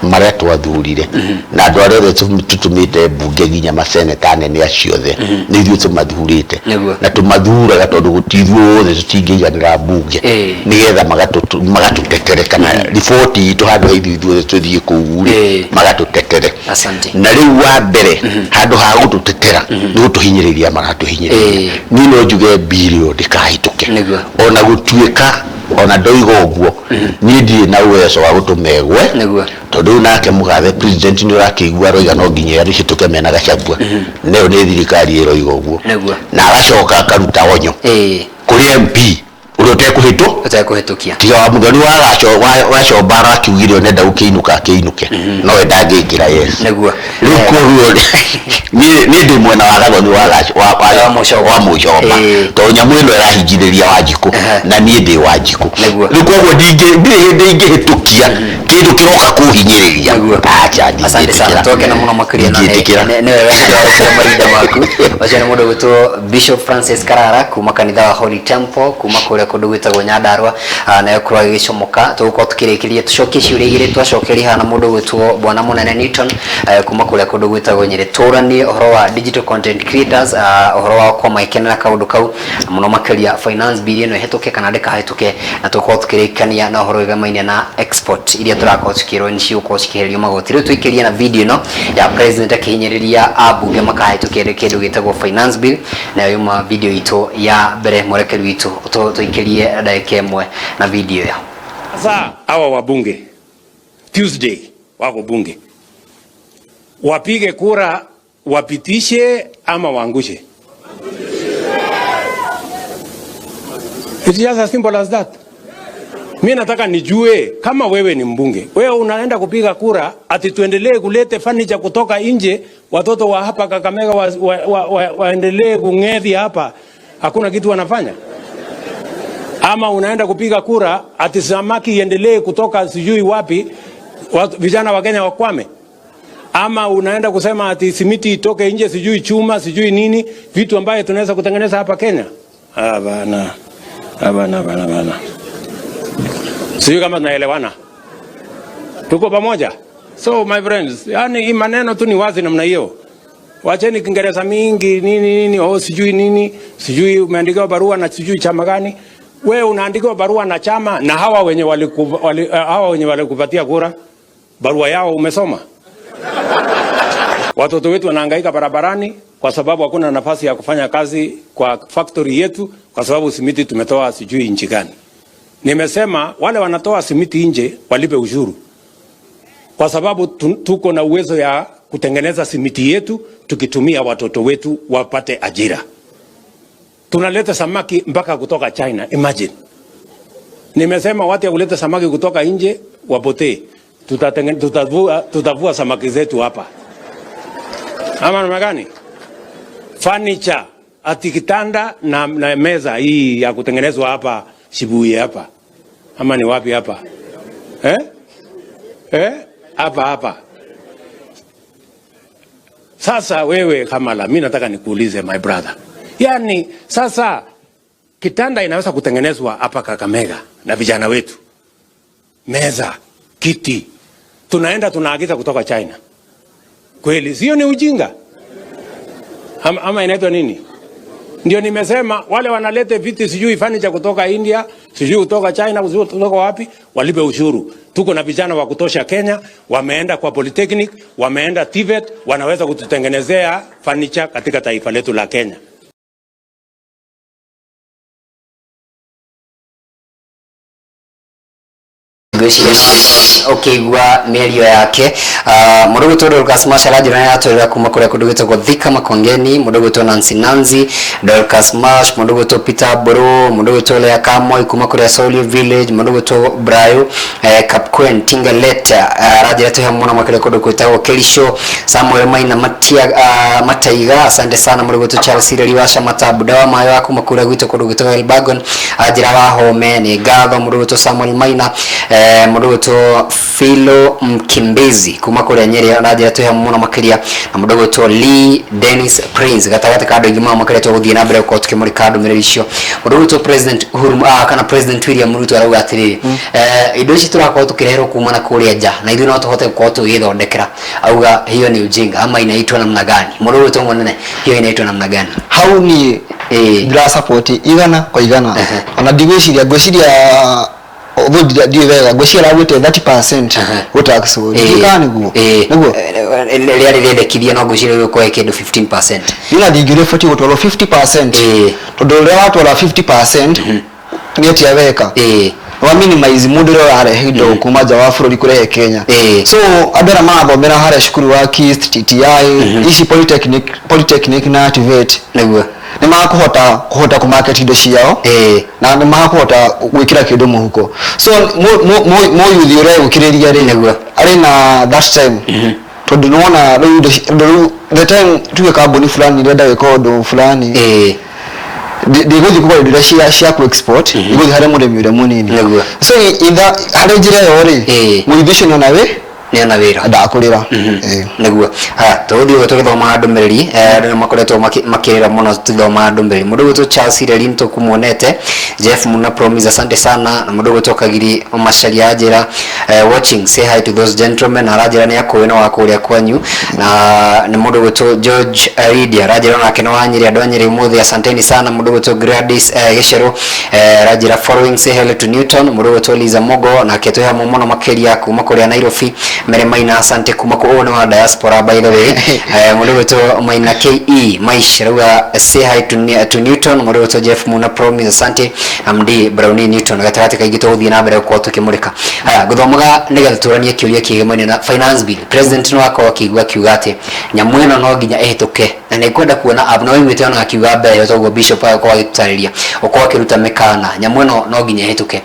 marĩa twathurire na andũ arĩa othe tũtũmĩte mbunge, nginya maseneta anene acio othe, nĩ ithuĩ tũmathurĩte na tũmathuraga tondũ gũtithuothe tũtingĩiganĩra mbunge, nĩgetha magatũtetere kana riboti itũ handũ ha ithuĩ ithuothe tũthiĩ kũu rĩ, magatũtetere. Na rĩu wa mbere, handũ ha gũtũtetera nĩ gũtũhinyĩrĩria maratũhinyĩrĩria. Niĩ no njuge bill ĩyo ndĩkahĩtũke. Ona gũtuĩka ona ndoiga ũguo, niĩ ndirĩ na uwezo wa gũtũma ĩgwe, tondũ rĩu nake mũgathe president nĩ ũrakĩigua aroiga no nginya ĩhĩtũke mena Gachagua, nayo nĩ thirikari ĩroiga ũguo, na agacoka akaruta onyo kũrĩ MP ũrĩa ũtekũhĩtũ ũtekũhĩtũkia. Tiga wa Muthoni wa Gacomba arakiugire onenda gũkĩinũka akĩinũke, nowe ndangĩingĩra, yes. Rĩu koguo niĩ ndĩ mwena wa Gathoni wa Wa Mũcomba. Wa Mũcomba, tondũ nyamũ ĩno ĩrahingĩrĩria Wanjikũ na niĩ ndĩ Wanjikũ. Rĩu koguo ndirĩ hĩndĩ ingĩhĩtũkia kĩndũ kĩroka kũhinyĩrĩria. Acha. Asante sana. Ndingĩtĩkĩra. Twakena mũno makĩria na Ndingĩtĩkĩra. Nĩwe wega mahinda maku. Ũcio nĩ mũndũ gwĩtwo Bishop Francis Karara kuma kanitha wa Holy Temple kuma kũrĩa kũndũ gwĩtagwo Nyandarua. Nayo korwo agĩgĩcomoka tũgũkorwo tũkĩrĩkĩria tũcokie ciũria igĩrĩ twacokeria haha na mũndũ gwĩtwo Bwana Mũnene Newton, kuma kũrĩa kũndũ gwĩtagwo Nyĩrĩ, tũranie ũhoro wa digital content creators, ũhoro wa gũkorwo magĩkenera kaũndũ kau mũno makĩria, finance bill ĩno ĩhĩtũke kana ndĩkahĩtũke, na tũkorwo tũkĩrĩkania na ũhoro wĩgamaine na export iria tũrakorwo tukĩrwo nĩ cigũkorwo cikĩhererio magoti. Rĩu tũikĩrie na video ĩno ya president akĩhinyĩrĩria ambunge makahĩtũkia kĩndũ gĩtagwo finance bill, nayo yuma video itũ ya mbere. Mwerekeri witũ, tũikĩrie ndagĩka 1 na video ĩyo. Sasa hawa wabunge Tuesday wako bunge, wapige kura wapitishe ama waangushe? It's just as simple as that. Mi nataka nijue kama wewe ni mbunge, wewe unaenda kupiga kura ati tuendelee kulete furniture kutoka nje, watoto wa hapa Kakamega waendelee kung'ethi hapa, hakuna kitu wanafanya? Ama unaenda kupiga kura ati samaki iendelee kutoka sijui wapi, vijana wa Kenya wakwame? Ama unaenda kusema ati simiti itoke nje, sijui chuma, sijui nini, vitu ambaye tunaweza kutengeneza hapa Kenya? Ah bana, bana, bana, bana. Sijui kama tunaelewana, tuko pamoja? So my friends, yani hii maneno tu ni wazi namna hiyo. Wacheni Kiingereza mingi nini nini, oh sijui nini, sijui umeandikiwa barua na sijui chama gani. Wewe unaandikiwa barua na chama na hawa wenye walikupatia kura, barua yao umesoma? Watoto wetu wanahangaika barabarani kwa sababu hakuna nafasi ya kufanya kazi kwa factory yetu, kwa sababu simiti tumetoa sijui nchi gani. Nimesema wale wanatoa simiti nje walipe ushuru, kwa sababu tuko na uwezo ya kutengeneza simiti yetu tukitumia watoto wetu wapate ajira. Tunaleta samaki mpaka kutoka China, imagine. Nimesema watu ya kuleta samaki kutoka nje wapotee, tutavua samaki zetu hapa. Ama namna gani? Furniture, ati kitanda na meza hii ya kutengenezwa hapa Shibuye hapa ama ni wapi hapa eh? Eh? Hapa hapa. Sasa wewe Kamala, mi nataka nikuulize my brother, yaani sasa kitanda inaweza kutengenezwa hapa Kakamega na vijana wetu, meza, kiti, tunaenda tunaagiza kutoka China. Kweli sio? Ni ujinga ama inaitwa nini? Ndio nimesema wale wanalete viti sijui furniture kutoka India, sijui kutoka China, sijui kutoka wapi, walipe ushuru. Tuko na vijana wa kutosha Kenya, wameenda kwa Polytechnic, wameenda TVET, wanaweza kututengenezea furniture katika taifa letu la Kenya. Ngwĩciria ũkĩigua mĩario yake, mũndũ gwĩtwo Dorcas Mash aranjĩra nĩ aratwĩrĩra kuma kũrĩa kũndũ gwĩtagwo Thika Makongeni, mũndũ gwĩtwo Nancy Nancy, Dorcas Mash, mũndũ gwĩtwo Peter Mburu, mũndũ gwĩtwo Lea Kamoi kuma kũrĩa Solio Village, mũndũ gwĩtwo Brayo Kapkwen Tingaleta aranjĩra twĩ hamwe mũno makĩria kũndũ gwĩtagwo Kericho, Samuel Maina Matia, Mataiga, asante sana. Mũndũ gwĩtwo Charles Ireri wa Shamata Buda wa Mayo wa kuma kũrĩa gwitũ kũndũ gwĩtagwo Elbagon anjĩra wa Home nĩ ngatho. Mũndũ gwĩtwo Samuel Maina, mũndũ gwĩtwo Philo Mkimbizi kuma kũrĩa Nyeri aranjĩra twĩ hamwe mũno makĩria, na mũndũ gwĩtwo Lee Dennis Prince gatagatĩ ka andũ aingĩ mũno makĩria. Tũgũthiĩ na mbere gũkorwo tũkĩmũrĩka ndũmĩrĩri icio. Mũndũ gwĩtwo President Uhuru kana President William Ruto arauga atĩrĩrĩ, indo ici tũrakorwo tũkĩreherwo kuma na kũrĩa nja na ithuĩ no tũhote gũkorwo tũgĩthondekera. Auga hiyo ni ujinga ama inaitwa namna gani? Mũndũ gwĩtwo mũnene, hiyo inaitwa namna gani? Hau niĩ ndĩra support 100%. Ona ndigwĩciria, ngwĩciria although ndiũĩ wega, ngwĩciria aragwĩte 30% gũtaxwo, ndiũĩ kana nĩguo. Nĩguo. Rĩarĩ rĩendekithia, no ngwĩciria gũkorwo kĩndũ 15%. Niĩ na ndingĩũria ũbatiĩ gũtwarwo 50%, tondũ rĩrĩa watwara 50% nĩ atĩa weka wa minimize mũndũ ũrĩa ũrarehe indo kuma nja wa bũrũri kũrehe Kenya. So andũ arĩa marathomera harĩa cukuru wa KIST, TTI, ici polytechnic na TVET nĩ makũhota kũhota kũmarket indo ciao na nĩ makũhota gwĩkĩra kĩndũ mũhuko. So mũyuthi ũrĩa egũkĩrĩria rĩ, arĩ na that time, tondũ nĩwona rĩu indo rĩu the time tuge kambuni fulani irenda gwĩka ũndũ fulani, ndĩgũthiĩ kũgũra indo iria cia ku export, igũthiĩ harĩ mũrĩmi ũrĩa mũnini. So harĩ njĩra ĩyo rĩ, mũyuthi ũcio nĩona wĩ nĩona wĩra. Ndakũrĩra. Nĩguo haya tũgũthiĩ ũguo tũgĩthomaga ndũmĩrĩri. Andũ nĩ makoretwo makĩrĩra mũno tũgĩthomaga ndũmĩrĩri. Mũndũ gwĩtwo Charles Ireri nĩtũkũmuonete, Jeff Muna Promise, asante sana. Na mũndũ gwĩtwo Kagiri Macharia anjĩra, watching, say hi to those gentlemen. Aranjĩra nĩ akũĩ na wa kũrĩa kwanyu. Na nĩ mũndũ gwĩtwo George Lydia aranjĩra onake nĩ wa Nyĩrĩ, andũ a Nyĩrĩ ũmũthĩ asanteni sana. Mũndũ gwĩtwo Gladys Gĩcerũ aranjĩra following, say hello to Newton. Mũndũ gwĩtwo Liza Mogo nake twĩ hamwe mũno makĩria kuma kũrĩa Nairobi. Mere Maina, asante kuma kũ ũyũ nĩ wa diaspora by the way. Mũndũ gwĩtwo Maina KE Maish rauga say hi to Newton. Mũndũ gwĩtwo Jeff Muna Promise, asante. MD Brownie Newton gatagatĩ kaingĩ tũgũthiĩ na mbere gũkorwo tũkĩmũrĩka. Haya, gũthomaga nĩgetha tũranie kĩũria kĩgemaine na finance bill. President no akorwo akiigua akiuga atĩ nyamũ ĩno no nginya ĩhĩtũke, na nĩ kwenda kuona app no iguĩte ona akiuga mbere ĩyo, toguo bishop agĩkorwo agĩtũtarĩria ũkorwo akĩruta mĩkana nyamũ ĩno no nginya ĩhĩtũke.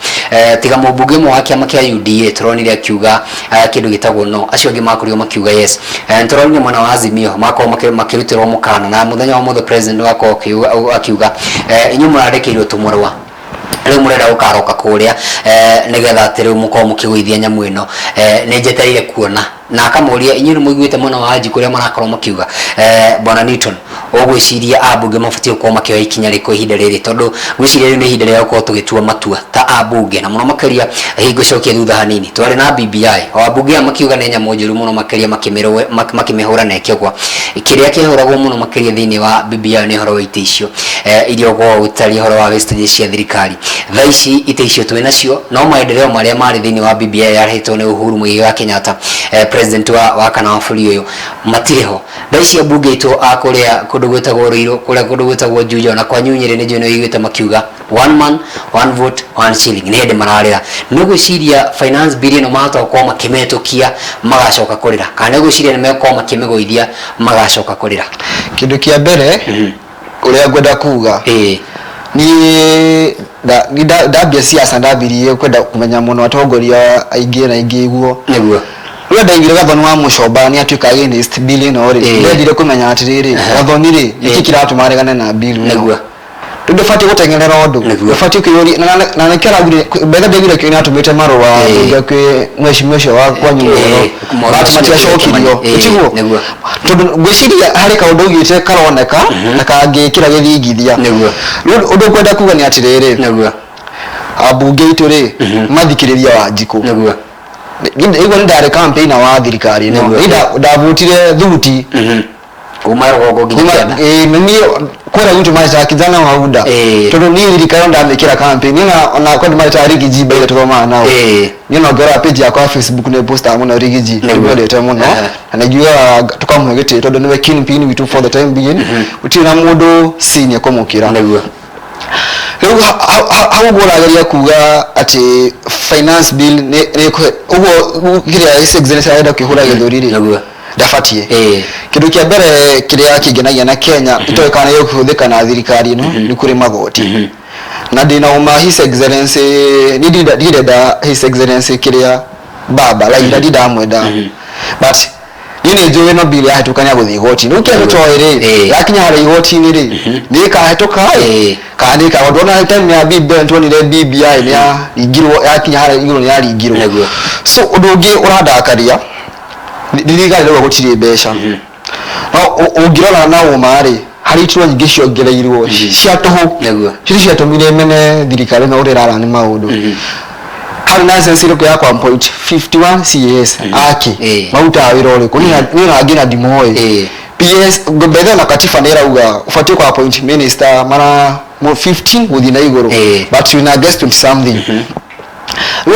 Tiga mũmbunge ũmwe wa kĩama kĩa UDA tũronire akiuga kĩndũ gĩtagwo no, acio angĩ makorirwo makiuga yes. Nĩtũronire mwena wa Azimio makorwo makĩrutĩrwo mũkana, na mũthenya wa mũthĩ president wakorwo akiuga, inyuĩ mũrandĩkĩirwo tũmũrũa, rĩu mũrenda gũkaroka kũrĩa nĩgetha atĩ rĩu mũkorwo mũkĩgũithia nyamũ ĩno, nĩ njetereire kuona. Na akamũria inyuĩ nĩ mũiguĩte mwena wa Anji kũrĩa marakorwo makiuga. Bwana Newton, ũgwĩciria ambunge mabatiĩ gũkorwo makĩoya ikinya rĩkũ ihinda rĩrĩ? Tondũ ngwĩciria rĩu nĩ ihinda rĩa gũkorwo tũgĩtua matua ta ambunge, na mũno makĩria hingo cokie thutha hanini twarĩ na BBI, o ambunge aya makiuga nĩ nyamũ njũru mũno makĩria, makĩmĩhũra na ĩkĩgwa. Kĩrĩa kĩhũragwo mũno makĩria thĩinĩ wa BBI nĩ ũhoro wa itĩ icio iria ũkoragwo ũgĩtaria ũhoro wa wastage cia thirikari. Thaa ici itĩ icio twĩ nacio, no maendeleo marĩa marĩ thĩinĩ wa BBI yarehĩtwo nĩ Uhuru Muigai wa Kenyatta, president wa kana wa bũrũri ũyũ, matirĩ ho thaa ici. Ambunge aitũ a kũrĩa kũndũ gwĩtagwo Ruiru, kũrĩa kũndũ gwĩtagwo Juja, ona kwanyu Nyĩrĩ, nĩ njũĩ nĩ ũiguĩte makiuga one man, one vote, one shilling, nĩ hĩndĩ mararĩra. Nĩ ũgwĩciria finance bill ĩno mahota gũkorwo makĩmĩhĩtũkia magacoka kũrĩra, kana nĩ ũgwĩciria nĩ megũkorwo makĩmĩgũithia magacoka kũrĩra? Kĩndũ kĩa mbere ũrĩa ngwenda kuga, niĩ ndambia siasa ndambirie kwenda kũmenya mũno atongoria aingĩ na aingĩ guo. Rĩrĩa ndaiguire Gathoni wa Mũcomba nĩ atuĩka against bill ĩno rĩ, ndendire kũmenya atĩrĩrĩ, Gathoni rĩ, nĩkĩ kĩratũma aregane na bill ĩno? Rĩu ndũbatiĩ gũteng'erera ũndũ. Nĩguo. Ndũbatiĩ kwĩyũria na nĩkĩo araugire mbetha ndĩaugire kĩo nĩatũmĩte marũa rĩngĩ kwĩ mheshimiwa ũcio wa kwanyu mũhoro, Mohoro but macio matiacokirio. Tiguo? Nĩguo. Tondũ ngwĩciria harĩ kaũndũ augĩte karoneka na kangĩkĩra gĩthingithia. Nĩguo. Rĩu ũndũ ngwenda kuga nĩ atĩrĩrĩ, ambunge aitũ rĩ, mathikĩrĩria Wanjikũ. Igua nĩ ndarĩ campaigner wa thirikari ĩno. Niĩ ndavutire thuti. Kuma rũgongo nginya kĩanda. Ĩĩ, nĩ niĩ kũrĩa gwitũ marĩtaga kijana wa UDA. Tondũ niĩ thirikari ĩno ndamĩkĩra campaign. Niĩ ona kwĩ andũ marĩtaga Riggy G by the tũthomaga nao. Niĩ ona ũngĩrora page yakwa ya Facebook nĩ postaga mũno Riggy G. Ndĩmwendete mũno. Na nĩ njugaga tũkamũhe gĩtĩo tondũ nĩwe kingpin witũ for the time being. Gũtirĩ na mũndũ senior kũmũkĩra. Rĩu hau ũguo ũrageria kuga atĩ finance bill nĩ ĩkũhe ũguo kĩrĩa His Excellency arenda kwĩhũra gĩthũri rĩ, ndabatiĩ. Kĩndũ kĩa mbere kĩrĩa kĩngenagia na Kenya itoĩ kana nĩ gĩkũhũthĩka na thirikari ĩno nĩ kũrĩ magoti. Na ndĩna ũma His Excellency, niĩ ndirenda His Excellency kĩrĩa baba Raila ndindamwenda, but niĩ nĩ njũĩ no bill yahĩtũka nĩ agũthiĩ igoti-inĩ. Rĩu kĩrĩa tũtoĩ rĩ, yakinya harĩa igoti-inĩ rĩ, nĩ ĩkahĩtũka ĩ kana nĩ ĩkagwa. Ndona time ya BBI nĩtuonire BBI nĩ yaringirwo, yakinya harĩa igũrũ nĩ yaringirwo. So ũndũ ũngĩ ũrandakaria, thirikari ĩrauga gũtirĩ mbeca, no ũngĩrora na ũma rĩ, harĩ iturwa nyingĩ ciongereirwo cia tũhũ. Icio ciatũmire mene thirikari ĩno ũrĩa ĩrarani maũndũ. Harĩ nonsense ĩrĩkũ ya 1.51 CAS aki marutaga wĩra ũrĩkũ? Niĩ na ngina ndimoĩ. PS mbethe na katiba nĩ ĩrauga ũbatiĩ kwa appoint minister mara 15 gũthiĩ na igũrũ, but wĩna guest 20 something. Rĩu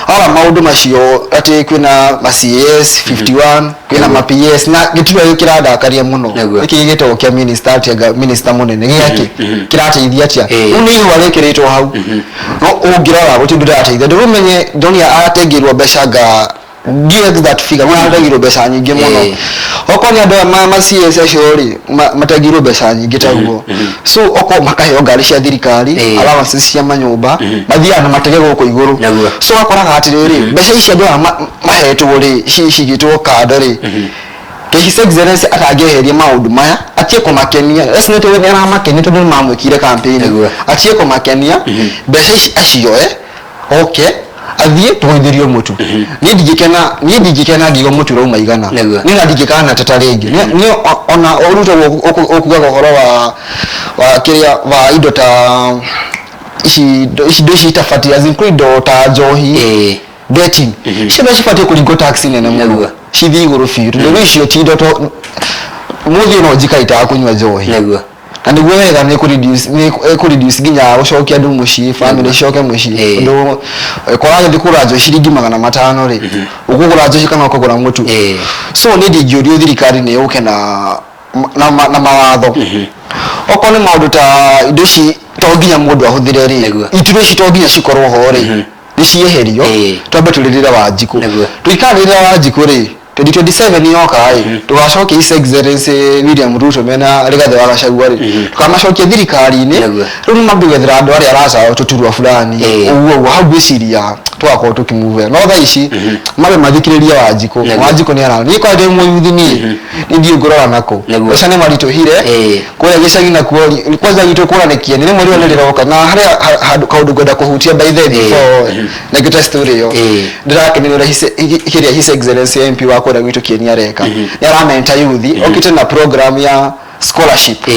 ora maũndũ macio atĩ kwĩna ma CAS 51, kwĩna ma PS, na gĩturwa gĩkĩ kĩrandakaria mũno. Nĩkĩ gĩgĩtagwo kĩa minister atĩ anga minister mũnene gĩakĩ kĩrateithia atĩa? Rĩu nĩ ihũa rĩkĩrĩtwo hau, no ũngĩrora gũtirĩ ũndũ ndĩrateithia. Ndũmenye ndonia aratengeirwo mbeca nga ndiũĩ exact figure, no aratengeirwo mbeca nyingĩ mũno. Okorwo nĩ andũ aya ma CS acio rĩ, matengeirwo mbeca nyingĩ taguo, so okorwo makaheo ngari cia thirikari, allowances cia manyũmba, mathiaga na matege gũkũ igũrũ. So wakoraga atĩrĩrĩ, mbeca ici andũ aya mahetwo rĩ, cigĩtwo kando rĩ, His Excellency atangĩeheria maũndũ maya atige kũmakenia. Let's not nĩ aramakenia tondũ nĩ mamwĩkire campaign. Atige kũmakenia, mbeca ici acioe oke athiĩ tũgũithĩrio mũtu. Niĩ ndingĩkena ngĩigua mũtu ũrauma 100. Niĩ ona ndingĩkana teta rĩngĩ. Niĩ ona Ruto ũkugaga ũhoro wa kĩrĩa wa indo ta ici, indo ici itabatiĩ, as in kwĩ indo ta njohi, betting, icio nĩ cibatiĩ kũringwo tax nene mũno, cithiĩ igũrũ biũ, tondũ rĩu icio ti indo to mũthiĩ no njikaitaga kũnyua njohi. Na nĩguo wega nĩ kũ reduce nginya gũcokia andũ mũciĩ, family cicoke mũciĩ, tondũ korwo agĩthiĩ kũgũra njohi ciringi 500 rĩ, ũkũgũra njohi kana ũkũgũra mũtu? So niĩ ndingĩũrio thirikari nĩ yũke na mawatho, okorwo nĩ maũndũ ta indo ici to nginya mũndũ ahũthĩre rĩ, iturwa ici to nginya cikorwo ho rĩ, nĩ cieherio. Twambe tũrĩrĩre Wanjikũ. Tũikarĩrĩra Wanjikũ rĩ, 2027 yoka rĩ, tũgacokia His Excellency William Ruto mena Rigathĩ wa Gachagua rĩ, tũkamacokia thirikari-inĩ. Rĩu nĩ mambie gwethera andũ arĩa arata ao tũturwa fulani. Ũguo ũguo hau ngwĩciria tũgakorwo tũkĩmove, no thaa ici mabe mathikĩrĩrie Wanjikũ. Wanjikũ nĩ ara niĩ kwa ndĩ mũyuthi, niĩ nĩ ndiĩ ngũrora nakũ. Mbeca nĩ maritũhire kũrĩa gĩcagi nakuo kwanza gwitũ kũra nĩ kĩeni rĩmwe riũa nĩ rĩroka na harĩa handũ kaũndũ ngwenda kũhutia by the before na ngĩte story ĩyo. Ndĩrakenio ũrĩa kĩrĩa His Excellency MP wa kũrĩa gwitũ Kĩeni areka, nĩ aramenta yuthi, okĩte na program ya scholarship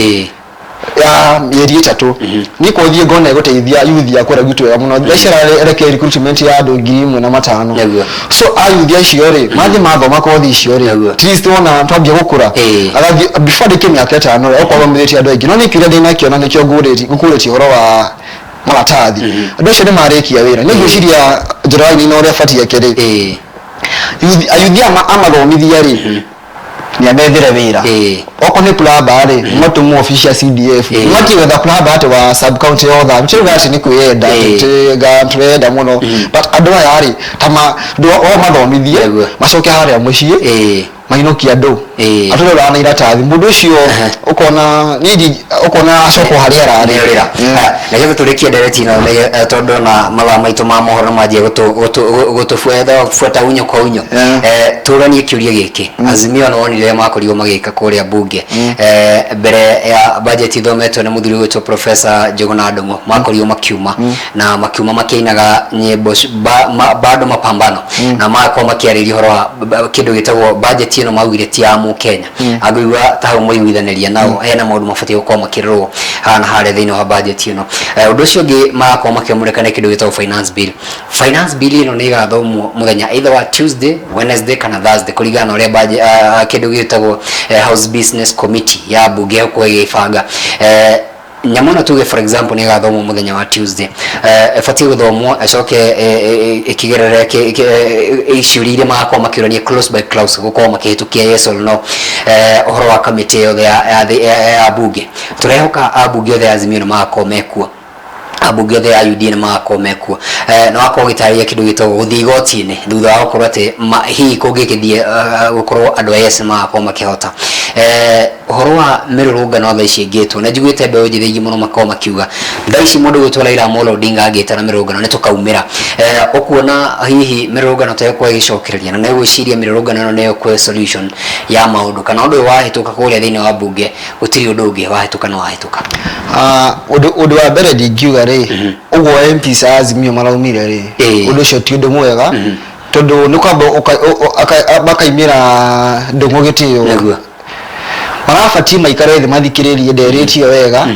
ya mĩeri 3. Niĩ kwathiĩ ngona ĩgũteithia yuthi ya kũrĩa gwitũ wega mũno. Thaa ici arekia recruitment ya andũ 1500. So ayuthi acio rĩ, mathiĩ mathoma kothi icio rĩ, at least wona twambia gũkũra, agathiĩ before ndĩkie mĩaka 5 rĩ, okorwo athomithĩtie andũ aingĩ. No nĩ kĩũria ndĩnakĩo na nĩkĩo ngũkũrĩtie ũhoro wa maratathi, andũ acio nĩ marĩkia wĩra, nĩ ngwĩciria Njoroge Wainaina ũrĩa abatiĩ eke rĩ, ayuthi amathomithia rĩ, nĩ amethere wĩra. Okorwo nĩ plumber rĩ, matũmwo obici cia CDF, matige gwetha plumber atĩ wa sub county yothe, tũtiuga atĩ nĩ kwĩyenda, tũrenda mũno, but andũ aya rĩ, ta ma o mathomithie, macoke harĩa mũciĩ. Mainũkia andũ. Atũroraga na iratathi mũndũ ũcio, ũkona niĩ ũkona acokwo harĩa ararĩ. Nĩũrĩra. Nĩgetha tũrĩkie ndereti ĩno tondũ na mathaa maitũ ma mohoro manjia gũtũbuata unyo kwa unyo. Tũranie kĩũria gĩkĩ. Azimio nĩ wonire ũrĩa makorirwo magĩka kũrĩa bunge mbere ya budget ithometwo nĩ mũthuri ũgwĩtwo Professor Njũgũna Ndung'u, makorirwo makiuma na makiuma makĩinaga nyĩmbo bado mapambano na magakorwo makĩarĩria ũhoro wa kĩndũ gĩtagwo budget ĩno maugire ti ya mũkenya. Angĩigua ta hau maiguithanĩria nao hena maũndũ mabatiĩ gũkorwo makĩrorwo haha na harĩa thĩinĩ wa budget ĩno. Ũndũ ũcio ũngĩ marakorwo makĩmũrĩka nĩ kĩndũ gĩtagwo finance bill. Finance bill ĩno nĩ ĩgathomwo mũthenya either wa Tuesday, Wednesday kana Thursday kũringana na ũrĩa budget, kĩndũ gĩtagwo House Business Committee ya bunge ĩgũkorwo ĩgĩbanga. Nyamũ ĩno tuge for example nĩ ĩgathomwo mũthenya wa Tuesday, ĩbatiĩ gũthomwo ĩcoke ĩkĩgerere ciũria iria magakorwo makĩũrania clause by clause, gũkorwo makĩhĩtũkia yes or no ũhoro wa kamĩtĩ yothe ya bunge. Tũrehoka ambunge othe ya Azimio nĩ magakorwo mekuo, ambunge othe ya UDA nĩ magakorwo mekuo, na wakorwo ũgĩtarĩria kĩndũ gĩtagwo gũthiĩ igoti-inĩ thutha wa gũkorwo atĩ hihi kũngĩgĩthiĩ gũkorwo andũ a yes nĩ magakorwo makĩhota. Ũhoro wa mĩrũrũngano thaa ici ĩngĩtwo na njiguĩte mbeũ njĩthĩ aingĩ mũno makorwo makiuga thaa ici mũndũ gwĩtwo Raila Amolo Odinga angĩtana mĩrũrũngano nĩ tũkaumĩra. Ũkuona hihi mĩrũrũngano ta ĩyo ĩgĩcokereria na nĩ ũgwĩciria mĩrũrũngano ĩno nĩyo ĩkũhe solution ya maũndũ, kana ũndũ ũyũ wahĩtũka kũrĩa thĩinĩ wa bunge gũtirĩ ũndũ ũngĩ, wahĩtũka nĩ wahĩtũka? Ũndũ wa mbere ndingiuga rĩ, ũguo MPs a Azimio maraumire rĩ, ũndũ ũcio ti ũndũ mwega, tondũ nĩ kwamba makaimĩra Ndũng'ũ gĩtĩo. Marabatiĩ maikare thĩ mathikĩrĩrie nderĩtio wega,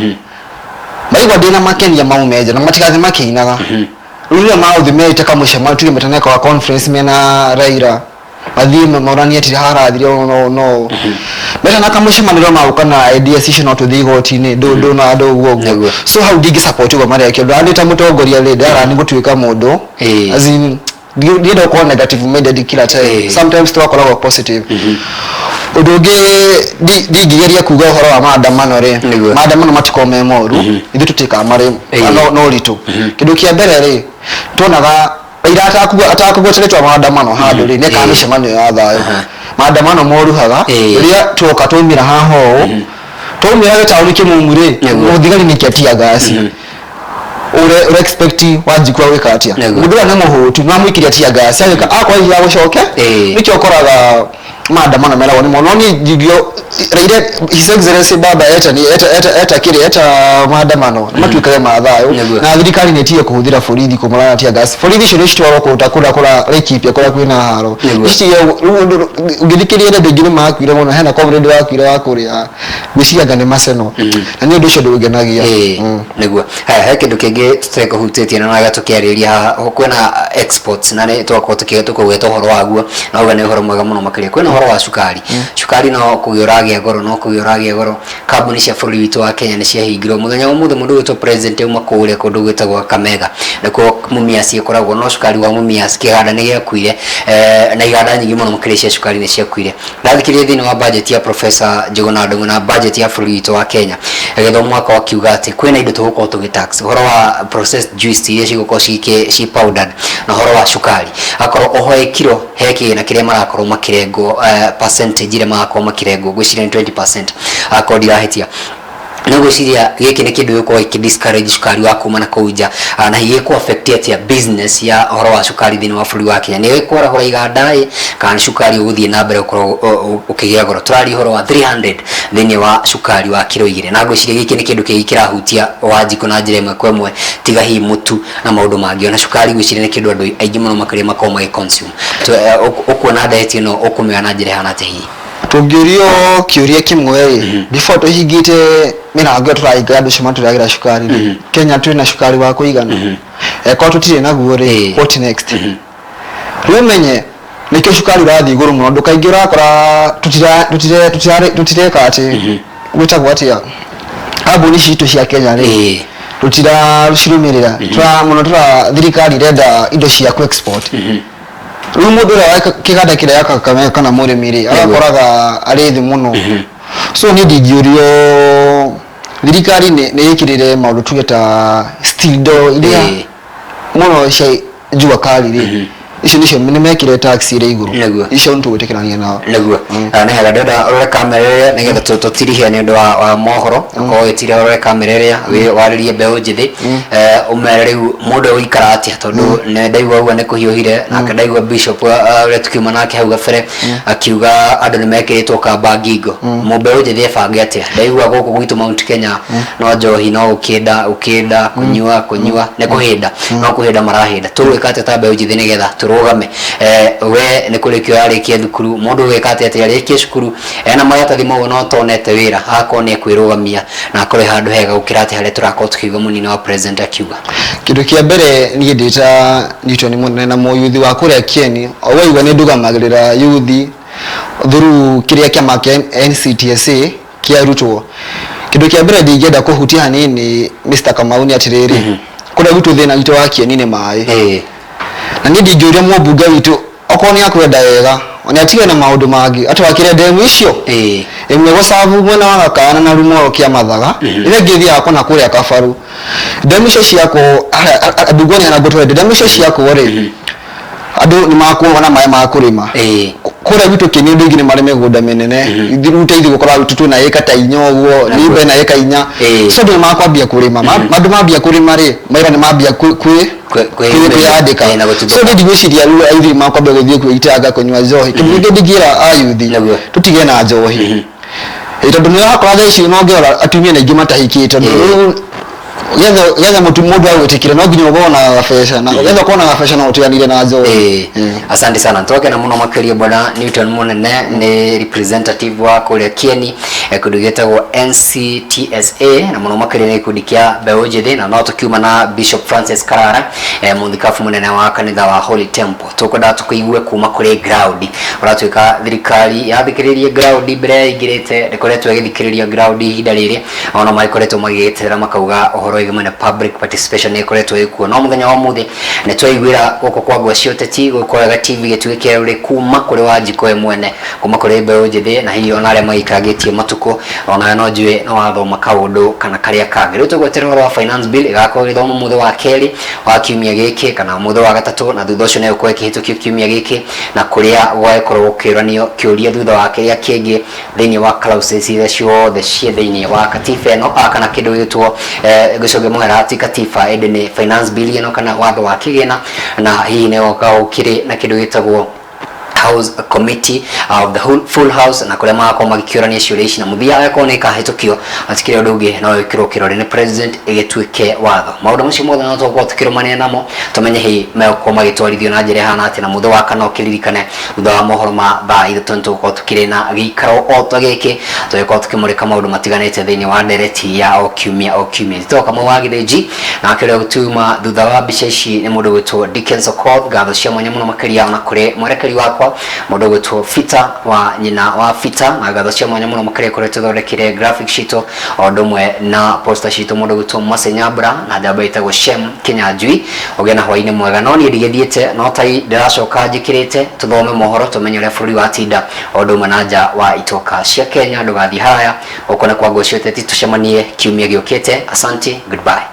maigua ndĩna makenia maume nja na matigathiĩ makĩinaga. Rĩu rĩrĩa magũthiĩ meite kamũcemanio, tuge metaneka wa conference mena Raila, mathiĩ moranie atĩ harathire ũũ no no metana kamũcemanio rĩrĩa magũka na ideas icio, no tũthiĩ igoti-inĩ ndũ ndũ na andũ ũguo ũguo. So hau ndingĩ support ũguo marekio ndũ andĩ ta mũtongoria rĩ, ndara nĩ gũtuĩka mũndũ as in ndienda gũkorwo negative minded kila time. Sometimes tũgakoragwo positive. Ũndũ ũngĩ ndingĩgeria kuga ũhoro wa maandamano rĩ, maandamano matikoragwo me moru, ithuĩ tũtĩkaga marĩ no ũritũ. Kĩndũ kĩa mbere rĩ, tuonaga Raila atakugweta rĩtwa maandamano handũ rĩ, nĩekaga mĩcemanio ya thayũ. Maandamano moruhaga rĩrĩa tuoka twaumĩra haha ũũ, twaumĩra gĩtaũni kĩmumu rĩ, mũthigari nĩkĩ tear gas ure expect Wanjiku agwĩka atĩa? Mũndũ ũrĩa nĩ mũhũtu, nĩwamũikĩria tear gas agĩka akorwo hihi agũcoke. Nĩkĩo ũkoraga maandamano meragwo nĩ mono. No niĩ njingio Raila, His Excellency baba eta eta eta eta kĩrĩa eta maandamano matuĩkage ma thayũ, na thirikari nĩ ĩtige kũhũthĩra borithi kũmũrana tear gas. Borithi icio nĩ citwarwo kũndũ ta kũrĩa kũra Laikipia kũrĩa kwĩna haro. Citige ũngĩthikĩrĩria andũ aingĩ nĩ makuire mũno. Hena comrade wakuire wa kũrĩa, ngwĩciria anga nĩ Maseno, na nĩ ũndũ ũcio ndũngenagia. Nĩguo. Haya, he kĩndũ kĩngĩ tũtekũhutĩtie na naga tũkĩarĩrĩria haha. Kwĩna exports na nĩ twakorwo tũkĩgweta ũhoro waguo na uga nĩ ũhoro mwega mũno makĩria. Kwĩna ũhoro wa cukari. Cukari no kũgĩa ũragĩa goro, no kũgĩa ũragĩa goro. Kambuni cia bũrũri witũ wa Kenya nĩ ciahingirwo. Mũthenya wa ũmũthĩ mũndũ ũgwĩtwo president auma kũrĩa kũndũ gwĩtagwo Kakamega, nĩkuo Mumias ĩkoragwo, no cukari wa Mumias kĩganda nĩ gĩakuire, na iganda nyingĩ mũno makĩria cia cukari nĩ ciakuire. Ndathikĩrĩria thĩinĩ wa budget ya Professor Njũgũna Ndung'u na budget ya bũrũri witũ wa Kenya ĩgĩthomwo mwaka akiuga atĩ kwĩna indo tũgũkorwo tũgĩ tax, ũhoro wa processed juice iria cigũkorwo ci powdered na ũhoro wa cukari, akorwo oho kiro he kĩgĩna kĩrĩa marakorwo makĩrengwo, percentage ĩrĩa marakorwo makĩrengwo, ngwĩciria nĩ 20% akorwo ndirahĩtia. Nĩ ngwĩciria gĩkĩ nĩ kĩndũ gĩgũkorwo gĩkĩ discourage cukari wa kuma na kũu nja, na hihi gĩkũ affect atĩa business ya ũhoro wa cukari thĩinĩ wa bũrũri wa Kenya? Nĩ gĩkwarahũra iganda ĩ, kana nĩ cukari ũgũthiĩ na mbere gũkorwo ũkĩgĩa goro? Tũraria ũhoro wa 300 thĩinĩ wa cukari wa kiro 2, na ngwĩciria gĩkĩ nĩ kĩndũ kĩngĩ kĩrahutia Wanjikũ na njĩra ĩmwe kwa ĩmwe, tiga hihi mũtu na maũndũ mangĩ, ona cukari ngwĩciria nĩ kĩndũ andũ aingĩ mũno makĩria makoragwo magĩ consume. Ũkuona diet ĩno ũkũmĩoya na njĩra ĩhana atĩa hihi? Tũngĩũrio kĩũria kĩmwe rĩ, before tũhingĩte mĩrango ĩyo tũrahinga andũ acio matũrehagĩra cukari rĩ, Kenya twĩna cukari wa kũigana? Eko tũtirĩ naguo rĩ, what next? Rĩu ũmenye nĩkĩo cukari ũrathiĩ igũrũ mũno, ũndũ kaingĩ ũrakora tũtireka atĩ gwĩtagwo atĩa, kambuni citũ cia Kenya rĩ, tũtiracirũmĩrĩra. Tũra mũno tũra thirikari ĩrenda indo cia kũ export. Rĩu mũndũ ũrĩa wa kĩganda kĩrĩa gĩa Kakamega kana mũrĩmi rĩ, agakoraga arĩ thĩ mũno. So niĩ ndingĩũrio thirikari nĩ ĩkĩrĩre maũndũ tuge ta steel door iria mũno cia jua kali rĩ. Icio nĩcio nĩ mekire tax ĩrĩ igũrũ. Nĩguo. Icio nĩ tũgwĩtĩkĩrania nao. Nĩguo. Nĩ hega, ndĩrenda ũrore kamera ĩrĩa nĩgetha tũtirihie nĩ ũndũ wa mohoro. Ũkorwo wĩtire ũrore kamera ĩrĩa warĩrie mbeũ njĩthĩ. Ũmere rĩu mũndũ egũikara atĩa, tondũ nĩ ndaigua ũguo nĩ kũhiũhire nake, ndaigua bishop ũrĩa tũkiuma nake hau gabere akiuga andũ nĩ mekĩrĩtwo kamba ngingo. Mũmbeũ njĩthĩ ebange atĩa? Ndaigua gũkũ gwitũ Mount Kenya no njohi, no gũkĩnda gũkĩnda, kũnyua kũnyua, nĩ kũhĩnda, no kũhĩnda marahĩnda. Tũgwĩka atĩa ta mbeũ njĩthĩ nĩgetha tũrũgame? We nĩ kũrĩkia ũrarĩkia thukuru, mũndũ ũgwĩka atĩa atĩ arĩkie cukuru ena maratathi mau no tonete wĩra, agakorwo nĩ ekwĩrũgamia na akorwo e handũ hega gũkĩra atĩ harĩa tũrakorwo tũkĩigua mũnini wa president akiuga? Kĩndũ kĩa mbere, niĩ ndĩ ta Newton mũnene na mũyuthi wa kũrĩa Kieni, o waigua nĩ ndũgamagĩrĩra yuthi through kĩrĩa kĩama kĩa NCTSA kĩa arutwo. Kĩndũ kĩa mbere ndingĩenda kũhutia hanini, Mr. Kamau, nĩ atĩrĩrĩ, kũrĩa gwitũ thĩna witũ wa Kieni nĩ maĩ. Na niĩ ndingĩũria mũmbunge witũ, okorwo nĩ akwenda wega, nĩ atige na maũndũ mangĩ, atwakĩre ndemu icio ĩmwe gũcabu mwena wa Gakana na Rumoro kĩa Mathaga, ĩrĩa ĩngĩ ĩthiaga kũna kũrĩa Kabaru. Ndemu icio ciakwo, andũ na ngũtwende ndemu icio ciakwo rĩ, andũ nĩ makuona maĩ ma kũrĩma. Kũrĩa gwitũ Kieni andũ aingĩ nĩ marĩ mĩgũnda mĩnene. Rĩu ta ithuĩ gũkoragwo gwitũ twĩna ĩka ta 4 ũguo, nyũmba ĩna ĩka 4. So andũ nĩ makwambia kũrĩma. Andũ mambia kũrĩma rĩ, mawĩra nĩ mambia kwĩyandĩka. Na gũtuthũka. So niĩ ndigwĩciria rĩu ayuthi nĩ makwambia gũthiĩ kwĩitanga kũnyua njohi. Kĩndũ kĩngĩ ndingĩra ayuthi, tũtige na njohi. Tondũ nĩ ũrakora thaa ici ona ũngĩrora atumia nĩ aingĩ matahikĩte, tondũ rĩu getha mũndũ agwĩtĩkĩre no nginya ũkorwo na gabeca, na getha ũkorwo na gabeca no ũtiganire na njohi. Asante sana, twakena mũno makĩria bwana Newton Mũnene, nĩ representative wa kũrĩa Kieni, kĩndũ gĩtagwo NCTSA, na mũno makĩria nĩ gĩkundi kĩa mbeũ njĩthĩ, na no tũkiuma na Bishop Francis Karara, mũthikabu mũnene wa kanitha wa Holy Temple. Tũkwendaga tũkĩigue kuma kũrĩ ground. Ũratuĩka thirikari yathikĩrĩrie ground mbere ya ĩingĩrĩte, ndĩkoretwo ĩgĩthikĩrĩria ground ihinda rĩrĩ, ona magĩkoretwo magĩgĩterera makauga ũhoro wĩgiĩ mwene public participation nĩ ĩkoretwo ĩkuo. No mũthenya wa ũmũthĩ nĩ twaiguĩra gũkũ kwa ngwa cia ũteti, gũkũ kwa Wega TV, gĩtugĩ kĩa rũrĩ, kuma kũrĩ Wanjikũ we mwene, kuma kũrĩ mbeũ njĩthĩ na hihi ona arĩa magĩikangĩtie matukũ. Onawe no njũĩ no wathoma kaũndũ kana karĩa kangĩ. Rĩu tũgweterera ũhoro wa finance bill ĩgakorwo ĩgĩthomwo mũthĩ wa kerĩ wa kiumia gĩkĩ kana mũthĩ wa gatatũ, na thutha ũcio nĩ ĩgũkorwo ĩkĩhĩtũkio kiumia gĩkĩ, na kũrĩa gũgagĩkorwo gũkĩũranio kĩũria thutha wa kĩrĩa kĩngĩ thĩinĩ wa clauses iria ciothe ciĩ thĩinĩ wa katiba ĩno, kana kĩndũ gĩgĩtwo gĩcoke mũhera, ti katiba ĩndĩ nĩ finance bill ĩno kana watho wa kĩgĩna, na hihi nĩ gũkorwo gũkĩrĩ na kĩndũ gĩtagwo House Committee of the whole, full house, na kũrĩa magakorwo magĩkĩũrania ciũria ici, na mũthia angĩkorwo nĩ ĩkahĩtũkio, hatikĩrĩ ũndũ ũngĩ no ĩkĩrwo kĩrore nĩ president ĩgĩtuĩke watho. Maũndũ macio mothe no tũgũkorwo tũkĩrũmania namo, tũmenye hihi megũkorwo magĩtwarithio na njĩra ĩhana atĩa. Na mũthĩ wa kana ũkĩririkane, thutha wa mohoro ma thaa 3 nĩ tũgũkorwo tũkĩrĩ na gĩikaro o ta gĩkĩ, tũgĩkorwo tũkĩmũrĩka maũndũ matiganĩte thĩinĩ wa ndereti ya o kiumia o kiumia. Njĩtagwo Kamau wa Gĩthĩnji, nake ũrĩa gũtuma thutha wa mbica ici nĩ mũndũ ũgwĩtwo Dickens Okoth. Ngatho cia mwanya mũno makĩria ona kũrĩ mwerekeri wakwa, mũndũ ũgwĩtwo Fita wa nyina wa Fita, na ngatho cia mwanya mũno makĩria kũrĩa tũthondekire graphics citũ o ũndũ ũmwe na poster citũ, mũndũ ũgwĩtwo Mercy Nyambura na njamba ĩtagwo Shem Kinyanjui. Ũgĩe na hwaĩ-inĩ mwega. No niĩ ndigĩthiĩte, no tai ndĩracoka njĩkĩrĩte tũthome mohoro, tũmenye ũrĩa bũrũri watinda o ũndũ ũmwe na nja wa itoka cia Kenya. Ndũgathiĩ haraya, gũkũ nĩ kwa Ngũci Ũteti, tũcemanie kiumia gĩũkĩte. Asante, goodbye.